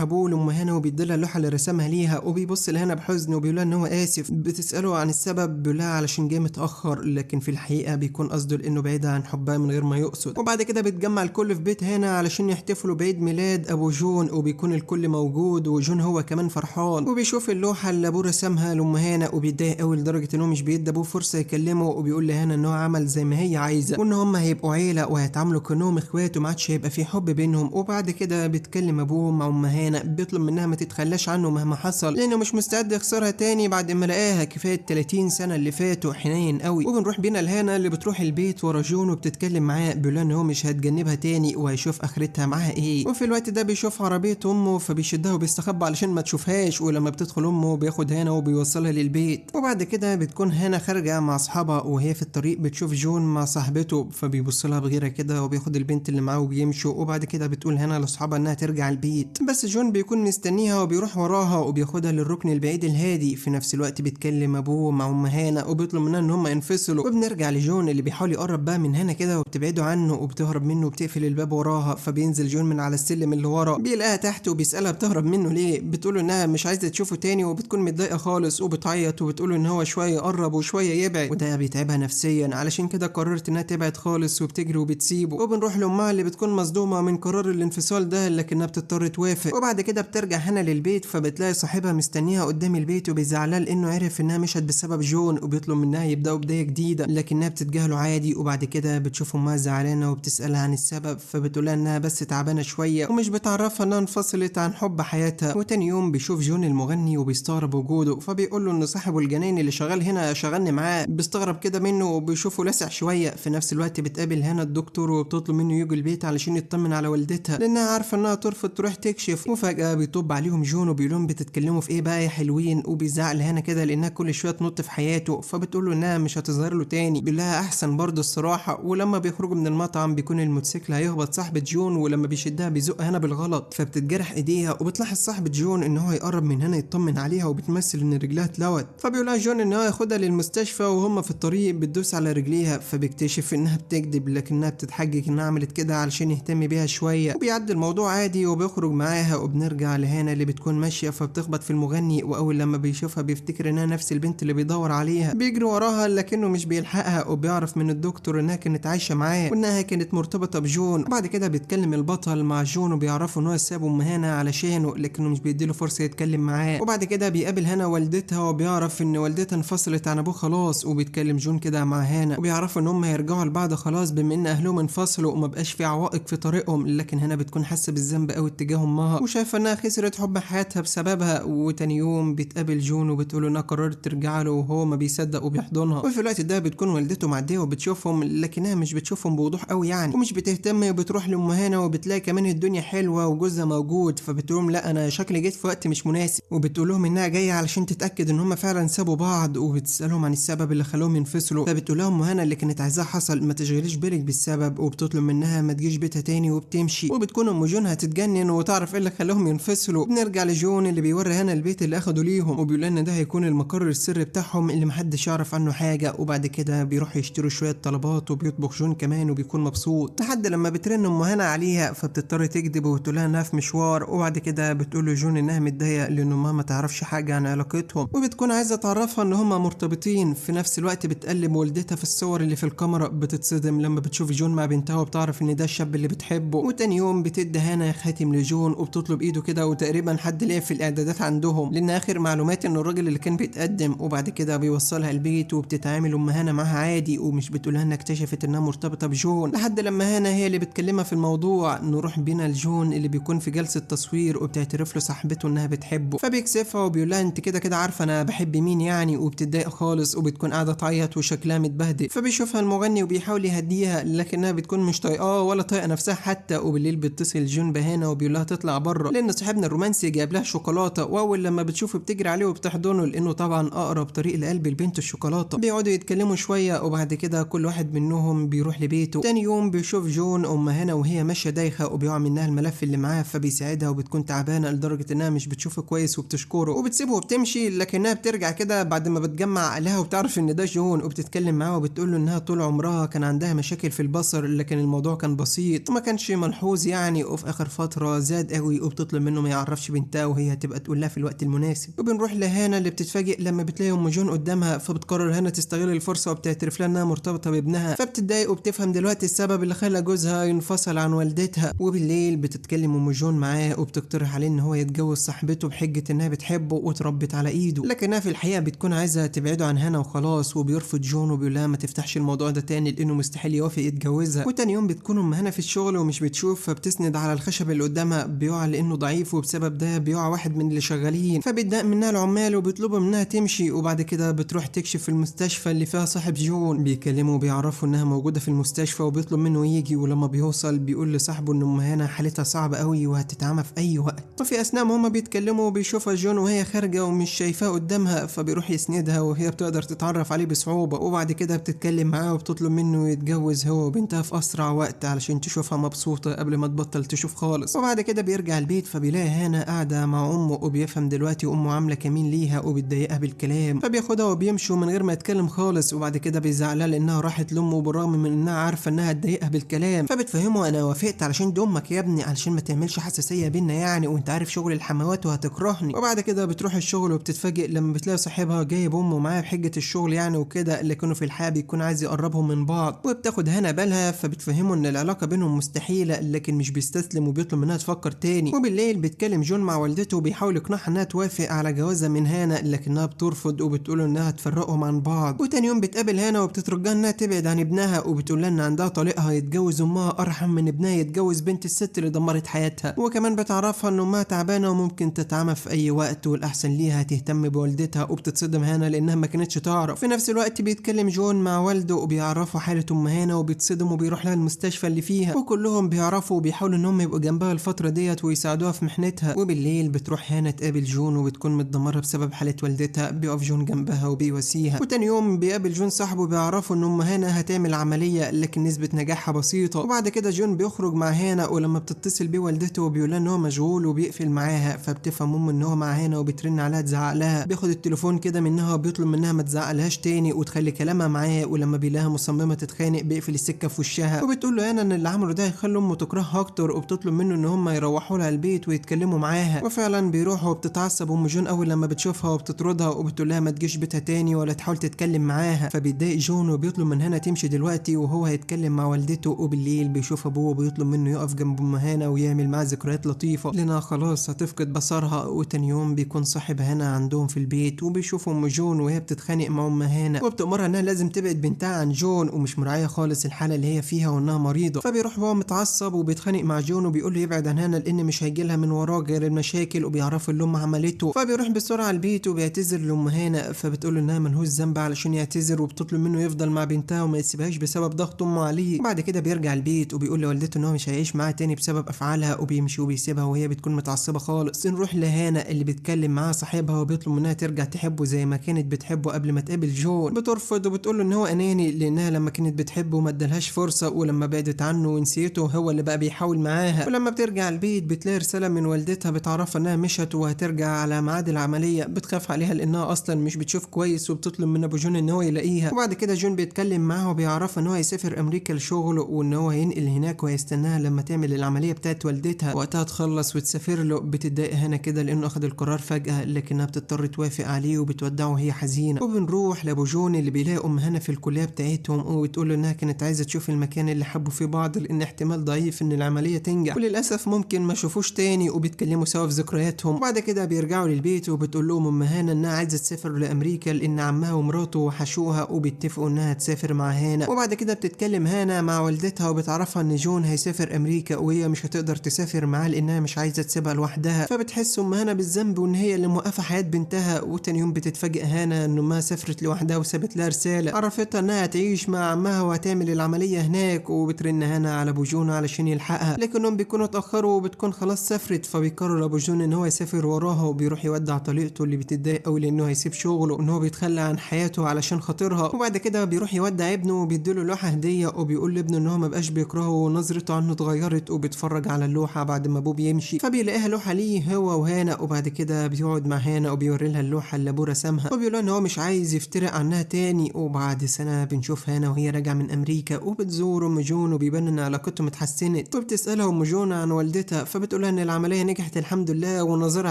ابوه لام هانا وبيديلها اللوحة اللي رسمها ليها، وبيبص لهانا بحزن وبيقول لها ان هو اسف. بتساله عن السبب، بيقول لها علشان جه متاخر، لكن في الحقيقة بيكون قصده لانه بعيد عن حبها من غير ما يقصد. وبعد كده بيتجمع الكل في بيت هانا علشان يحتفلوا بعيد ميلاد ابو جون، وبيكون الكل موجود وجون هو كمان فرحان، وبيشوف اللوحة اللي ابوه رسمها لام هانا وبيتضايق قوي لدرجة ان هو مش بيدي ابوه فرصة يكلمه، وبيقول لهانا ان هو عمل زي ما هي عايزه، وان هم هيبقوا عيله وهيتعاملوا كانهم اخوات وما عادش هيبقى في حب بينهم. وبعد كده بيتكلم ابوه مع ام هانا، بيطلب منها ما تتخلاش عنه مهما حصل لانه مش مستعد يخسرها تاني بعد ما لقاها كفاية 30 سنة اللي فاتوا، حنين قوي. وبنروح بينا لهانا اللي بتروح البيت ورا جون وبتتكلم معاه، بيقول ان هو مش هيتجنبها تاني وهيشوف اخرتها معاها ايه. وفي الوقت ده بيشوف عربية امه فبيشدها وبيستخبى علشان ما تشوفهاش، ولما بتدخل امه بياخد هانا وبيوصلها للبيت. وبعد كده بتكون هانا خارجه مع اصحابها، وهي في الطريق بتشوف جون مع صاحبته، فبيبص لها بغيره كده وبياخد البنت اللي معاه وبيمشوا. وبعد كده بتقول هانا لاصحابها انها ترجع البيت، بس جون بيكون مستنيها وبيروح وراها وبياخدها للركن البعيد الهادي. في نفس الوقت بيتكلم ابوه مع ام هانا وبيطلب منها ان هم ينفصلوا. وبنرجع لجون اللي بيحاول يقرب بقى من هانا كده وبتبعده عنه وبتهرب منه وبتقفل الباب وراها، فبينزل جون من على السلم اللي ورا، بيلاقيها تحت وبيسالها بتهرب منه ليه، بتقول انها مش عايزه تشوفه تاني وبتكون متضايقة خالص وبتعيط وبتقول ان هو شوية يقرب وشوية يبعد، وده بيتعبها نفسيا، علشان كده قررت انها تبعد خالص وبتجري وبتسيبه. وبنروح لامها اللي بتكون مصدومة من قرار الانفصال ده لكنها بتضطر توافق. وبعد كده بترجع هنا للبيت، فبتلاقي صاحبها مستنيها قدام البيت وبيزعلها لانه عرف انها مشت بسبب جون، وبيطلب منها يبداوا بداية جديدة لكنها بتتجاهله عادي. وبعد كده بتشوف امها زعلانة وبتسالها عن السبب، فبتقولها انها بس تعبانة شوية ومش بتعرفها انها انفصلت عن حب حياتها. وتاني يوم بيشوف جون المغني وبيستغرب وجوده، فبيقول له ان صاحبه الجنين اللي شغال هنا شغلني معاه، بيستغرب كده منه وبيشوفه لسع شوية. في نفس الوقت بتقابل هنا الدكتور وبتطلب منه يجي البيت علشان يطمن على والدتها لانها عارفه انها ترفض تروح تكشف. وفجاة بيطب عليهم جون وبيقول لهم بتتكلموا في ايه بقى يا حلوين، وبيزعق لهنا كده لانها كل شوية تنط في حياته، فبتقول له انها مش هتظهر له تاني، بيقول لها احسن برضه الصراحة. ولما بيخرجوا من المطعم بيكون الموتوسيكل هيخبط صاحبه جون، ولما بيشدها بيزق هنا بالغلط فبتتجرح ايديها، وبتلاحظ صاحبه جون ان هو يقرب من هنا يطمن عليها وبتمثل ان رجلها اتلوت، فبيقول لها جون ان هو ياخدها للمستشفى، وهم في الطريق بتدوس على رجليها فبيكتشف انها بتكذب لكنها بتتحجج انها عملت كده علشان يهتم بيها شوية، وبيعدي الموضوع عادي وبيخرج معاها. وبنرجع لهانا اللي بتكون ماشية فبتخبط في المغني، واول لما بيشوفها بيفتكر انها نفس البنت اللي بيدور عليها، بيجري وراها لكنه مش بيلحقها، وبيعرف من الدكتور انها كانت عايشه معاه وانها كانت مرتبطة بجون. وبعد كده بيتكلم البطل مع جون وبيعرفوا ان هو ساب ام هانا علشانه لكنه مش بيديله فرصة يتكلم معاه. وبعد كده بيقابل هانا والدتها وبيعرف ان والدتها انفصلت عن ابوه خلاص، وبيتكلم جون كده مع هانا وبيعرفوا ان هم هيرجعوا لبعض خلاص بما ان اهلهم انفصلوا وما بقاش في عوائق في طريقهم. لكن هانا بتكون حاسه بالذنب قوي اتجاه امها وشايفه انها خسرت حب حياتها بسببها. وتاني يوم بتقابل جون وبتقول انها قررت ترجع له وهو ما بيصدق وبيحضنها. وفي الوقت ده بتكون والدته معدية وبتشوفهم لكنها مش بتشوفهم بوضوح قوي يعني، ومش بتهتم، وبتروح لام هانا وبتلاقي كمان الدنيا حلوة وجوزها موجود، فبتقول لا انا شكلي جيت في وقت مش مناسب، وبتقول لهم انها جاية علشان تتاكد ان هم فعلا سابوا بعض، وبتسالهم عن السبب اللي خلاهم ينفصلوا، فبتقول لهم هانا اللي كانت عايزاه حصل ما تشغليش بالك بالسبب، وبتطلب منها ما تجيش بيتها تاني وبتمشي. وبتكون ام جون هتتجنن وتعرف ايه اللي خلاهم ينفصلوا. بنرجع لجون اللي بيوري هانا البيت اللي اخده ليهم وبيقول ان ده هيكون المقر السري بتاعهم اللي محدش يعرف عنه حاجة. وبعد كده بيروح يشتروا شوية طلبات وبيطبخ جون كمان وبيكون مبسوط، لحد لما بترن ام هانا عليها فبتضطر تكذب وتقول لها انها في مشوار. وبعد كده بتقول لجون انها متضايقة لان امها ما تعرفش حاجة عن علاقتهم وبتكون عايزه تعرفها ان هما مرتبطين. في نفس الوقت بتقلب والدتها في الصور اللي في الكاميرا، بتتصدم لما بتشوف جون مع بنتها وبتعرف ان ده الشاب اللي بتحبه. وتاني يوم بتدي هانا خاتم لجون وبتطلب ايده كده، وتقريبا حد لعب في الاعدادات عندهم لان اخر معلومات ان الراجل اللي كان بيتقدم. وبعد كده بيوصلها البيت وبتتعامل ام هانا معاها عادي ومش بتقولها انها اكتشفت انها مرتبطة بجون، لحد لما هانا هي اللي بتكلمها في الموضوع. نروح بينا لجون اللي بيكون في جلسه تصوير وبتعترف له صاحبته انها بتحبه، فبيكسفها وبيقول لها انت كده كده عارفه انا بحب مين يعني، وبتتضايق خالص وبتكون قاعدة تعيط وشكلها متبهدل. فبيشوفها المغني وبيحاول يهديها لكنها بتكون مش طايقاه ولا طايقة نفسها حتى. وبالليل بيتصل جون بهانا وبيقول لها تطلع بره لان صاحبنا صاحبنا الرومانسي جايب لها شوكولاتة، واول لما بتشوفه بتجري عليه وبتحضنه لانه طبعا اقرب طريق لقلب البنت الشوكولاتة. بيقعدوا يتكلموا شوية وبعد كده كل واحد منهم بيروح لبيته. تاني يوم بيشوف جون ام هنا وهي ماشية دايخه وبيقع منها الملف اللي معاه، فبيساعدها وبتكون تعبانة لدرجة انها مش بتشوفه كويس وبتشكره وبتسيبه وبتمشي، لكنها بترجع كده بعد ما بتجمع عقلها وبتعرف ان ده جون، وبتتكلم معاه وبتقول له انها طول عمرها كان عندها مشاكل في البصر لكن الموضوع كان بسيط وما كانش ملحوظ يعني، وفي اخر فترة زاد قوي، وبتطلب منه ما يعرفش بنتها وهي هتبقى تقول لها في الوقت المناسب. وبنروح لهانا اللي بتتفاجئ لما بتلاقي ام جون قدامها، فبتقرر هانا تستغل الفرصة وبتعترف لها انها مرتبطة بابنها، فبتتضايق وبتفهم دلوقتي السبب اللي خلى جوزها ينفصل عن والدتها. وبالليل بتتكلم ام جون معاه وبتقترح عليه ان هو يتجوز صاحبته بحجة انها بتحبه وتربت على ايده، لكنها في الحقيقة بتكون عايزه تبعده عن هانا وخلاص. وبيرفض جون وبيقول لها ما تفتحش الموضوع ده تاني لانه مستحيل يوافق يتجوزها. وتاني يوم بتكون ام هانا في الشغل ومش بتشوف، فبتسند على الخشب اللي قدامها، بيقع لانه ضعيف وبسبب ده بيقع واحد من اللي شغالين، فبيتضايق منها العمال وبيطلبوا منها تمشي. وبعد كده بتروح تكشف في المستشفى اللي فيها صاحب جون، بيكلمه وبيعرفوا انها موجودة في المستشفى وبيطلب منه يجي، ولما بيوصل بيقول لصاحبه ان ام هانا حالتها صعبة قوي وهتتعمى في اي وقت. وفي اثناء ما هما بيتكلموا بيشوفها جون وهي خارجه ومش شايفاه قدامها، فبيروح يسندها وهي بتقدر تتعرف عليه بصعوبة. وبعد كده بتتكلم معاه وبتطلب منه يتجوز هو وبنتها في اسرع وقت علشان تشوفها مبسوطة قبل ما تبطل تشوف خالص. وبعد كده بيرجع البيت فبيلاقي هانا قاعدة مع امه، وبيفهم دلوقتي امه عامله كمين ليها وبتضايقها بالكلام، فبياخدها وبيمشوا من غير ما يتكلم خالص. وبعد كده بيزعلها لانها راحت لامه بالرغم من انها عارفه انها هتضايقها بالكلام، فبتفهمه انا وافقت علشان دي امك يا ابني علشان ما تعملش حساسية بينا يعني، وانت عارف شغل الحموات وهتكرهني. وبعد كده بتروح الشغل وبتتفاجئ لما بتلاقي صاحبها جايب امه معاه بحجة الشغل يعني وكده، لكنه في الحقيقة بيكون عايز يقربهم من بعض. وبتاخد هنا بالها فبتفهمه ان العلاقة بينهم مستحيلة، لكن مش بيستسلم وبيطلب منها تفكر تاني. وبالليل بيتكلم جون مع والدته وبيحاول يقنعها انها توافق على جوازها من هانا، لكنها بترفض وبتقول انها تفرقهم عن بعض. وتاني يوم بتقابل هانا وبتترجاها انها تبعد عن ابنها، وبتقول لها ان عندها طليقها يتجوز امها ارحم من ابنها يتجوز بنت الست اللي دمرت حياتها. وكمان بتعرفها ان امها تعبانة وممكن تتعمى في اي وقت والاحسن ليها تهتم بوالدتها، وبتتصدم هانا لانها ما كانتش تعرف. في نفس الوقت بيتكلم جون مع والده وبيعرفوا حاله ام هانا، وبيتصدم وبيروح لها المستشفى اللي فيها، وكلهم بيعرفوا وبيحاولوا ان هم يبقوا جنبها الفترة ديت ويساعدوها في محنتها. وبالليل بتروح هانا تقابل جون وبتكون متدمره بسبب حاله والدتها، بيقف جون جنبها وبيواسيها. وتاني يوم بيقابل جون صاحبه وبيعرفوا ان ام هانا هتعمل عملية لكن نسبه نجاحها بسيطة. وبعد كده جون بيخرج مع هانا، ولما بتتصل بيه والدته وبيقول ان هو مشغول وبيقفل معاها، فبتفهم امه ان هو مع هانا وبترن عليها تزعق لها. بياخد التليفون كده منها وبيطلب منها ما تزعقلهاش تاني وتخلي كلامها معاه، ولما بيلاقيها مصممه تتخانق بيقفل السكة في وشها. وبتقول له هانا ان اللي عمله ده هيخلي امه تكرهها اكتر، وبتطلب منه ان هم يروحوا لها البيت ويتكلموا معاها. وفعلا بيروحوا، وبتتعصب ام جون اول لما بتشوفها وبتطردها وبتقول لها ما تجيش بيتها تاني ولا تحاول تتكلم معاها. فبيتضايق جون وبيطلب من هانا تمشي دلوقتي وهو هيتكلم مع والدته. وبالليل بيشوف ابوه وبيطلب منه يقف جنب ام هانا ويعمل معاه ذكريات لطيفة لانها خلاص هتفقد بصرها. وتاني يوم بيكون صاحب هانا عندهم في البيت، وبيشوف ام جون وهي بتتخانق مع ام هانا وبتأمرها انها لازم تبعد بنتها عن جون ومش مراعيه خالص الحالة اللي هي فيها وانها مريضه. فبيروح هو متعصب وبيتخانق مع جون وبيقول له يبعد عن هانا لان مش هيجي لها من وراه غير المشاكل، وبيعرفوا اللي امه عملته. فبيروح بسرعة البيت وبيعتذر لام هانا، فبتقول له انها ملهوش ذنب علشان يعتذر، وبتطلب منه يفضل مع بنتها وما يسيبهاش بسبب ضغط امه عليه. وبعد كده بيرجع البيت وبيقول لوالدته ان هو مش هيعيش معاها تاني بسبب افعالها، وبيمشي وبيسيبها وهي بتكون متعصبه خالص. نروح لهانا اللي بيتكلم معاها صاحبها وبيطلب منها ترجع تحبه زي ما كانت بتحبه قبل ما تقابل جون. بترفض وبتقول له ان هو اناني لانها لما كانت بتحبه ما ادالهاش فرصة، ولما بعدت عنه ونسيته هو اللي بقى بيحاول معاها. ولما بترجع البيت بتلاقي رسالة من والدتها بتعرفها انها مشت وهترجع على ميعاد العملية. بتخاف عليها لانها اصلا مش بتشوف كويس، وبتطلب من ابو جون ان هو يلاقيها. وبعد كده جون بيتكلم معاها وبيعرفها ان هو هيسافر امريكا لشغلة وان هو هينقل هناك وهيستناها لما تعمل العملية بتاعت والدتها وقتها تخلص وتسافر له. بتتضايق هنا كده لانه اخد القرار فجاة، لكنها بتضطر توافق عليه وبتودعه وهي حزينة. وبنروح لابو جون اللي بيلاقي ام هنا في الكلية بتاعتهم وبتقول له انها كانت عايزه تشوف المكان اللي حبوا فيه بعض لان احتمال ضعيف ان العملية تنجح وللاسف ممكن ما شافوش تاني، وبيتكلموا سوا في ذكرياتهم. وبعد كده بيرجعوا للبيت وبتقول لهم ام هانا انها عايزه تسافر لامريكا لان عمها ومراته وحشوها، وبيتفقوا انها تسافر مع هانا. وبعد كده بتتكلم هانا مع والدتها وبتعرفها ان جون هيسافر امريكا وهي مش هتقدر تسافر معاه لانها مش عايزه تسيبها لوحدها. فبتحس ام هانا بالذنب وان هي اللي موقفه حياة بنتها. وتاني يوم بتتفاجئ هانا ان امها سافرت لوحدها وسابت لها رسالة عرفتها انها هتعيش مع عمها وهتعمل العملية هناك. وبترن هانا على ابو جون علشان يلحقها، لكنهم بيكونوا اتاخروا وبتكون خلاص سافرت. سافرت، فبيقرر ابو جون ان هو يسافر وراها، وبيروح يودع طليقته اللي بتتضايق قوي لانه هيسيب شغله وان هو بيتخلى عن حياته علشان خاطرها. وبعد كده بيروح يودع ابنه وبيديله لوحة هديه، وبيقول لابنه ان هو ما بقاش بيكرهه ونظرته عنه اتغيرت، وبيتفرج على اللوحة بعد ما ابوه بيمشي، فبيلاقيها لوحة ليه هو وهانا. وبعد كده بيقعد مع هانا وبيوري لها اللوحة اللي ابوه رسمها، وبيقول ان هو مش عايز يفترق عنها تاني. وبعد سنة بنشوف هانا وهي راجعه من امريكا وبتزور ام جون، وبيبان ان علاقتهم اتحسنت، وبتسالها ام جون عن والدتها، فبتقولها ان العملية نجحت الحمد لله ونظرها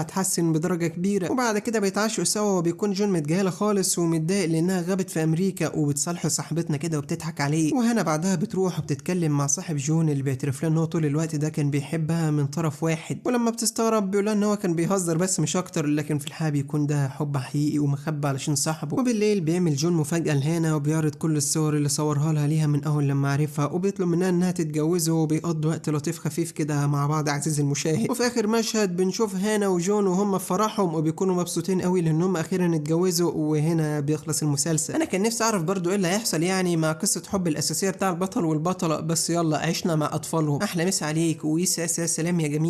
اتحسن بدرجة كبيرة. وبعد كده بيتعشوا سوا، وبيكون جون متجاهله خالص ومتضايق لانها غابت في امريكا، وبتصالحه صاحبتنا كده وبتضحك عليه. وهنا بعدها بتروح وبتتكلم مع صاحب جون اللي بيعترف لها ان هو طول الوقت ده كان بيحبها من طرف واحد، ولما بتستغرب بيقول لها ان هو كان بيهزر بس مش اكتر، لكن في الحقيقة بيكون ده حب حقيقي ومخبى علشان صاحبه. وبالليل بيعمل جون مفاجاة لهانا، وبيعرض كل الصور اللي صورها لها ليها من اول لما عرفها، وبيطلب منها انها تتجوزه، وبيقضوا وقت لطيف خفيف كده مع بعض عزيزي المشاهد. وفي اخر مشهد بنشوف هانا وجون وهم في فرحهم، وبيكونوا مبسوطين قوي لانهم اخيرا اتجوزوا، وهنا بيخلص المسلسل. انا كان نفسي اعرف برضو ايه اللي هيحصل يعني مع قصة حب الاساسية بتاع البطل والبطله، بس يلا عشنا مع اطفالهم. احلى مسا عليك ويسا سلام يا جميل.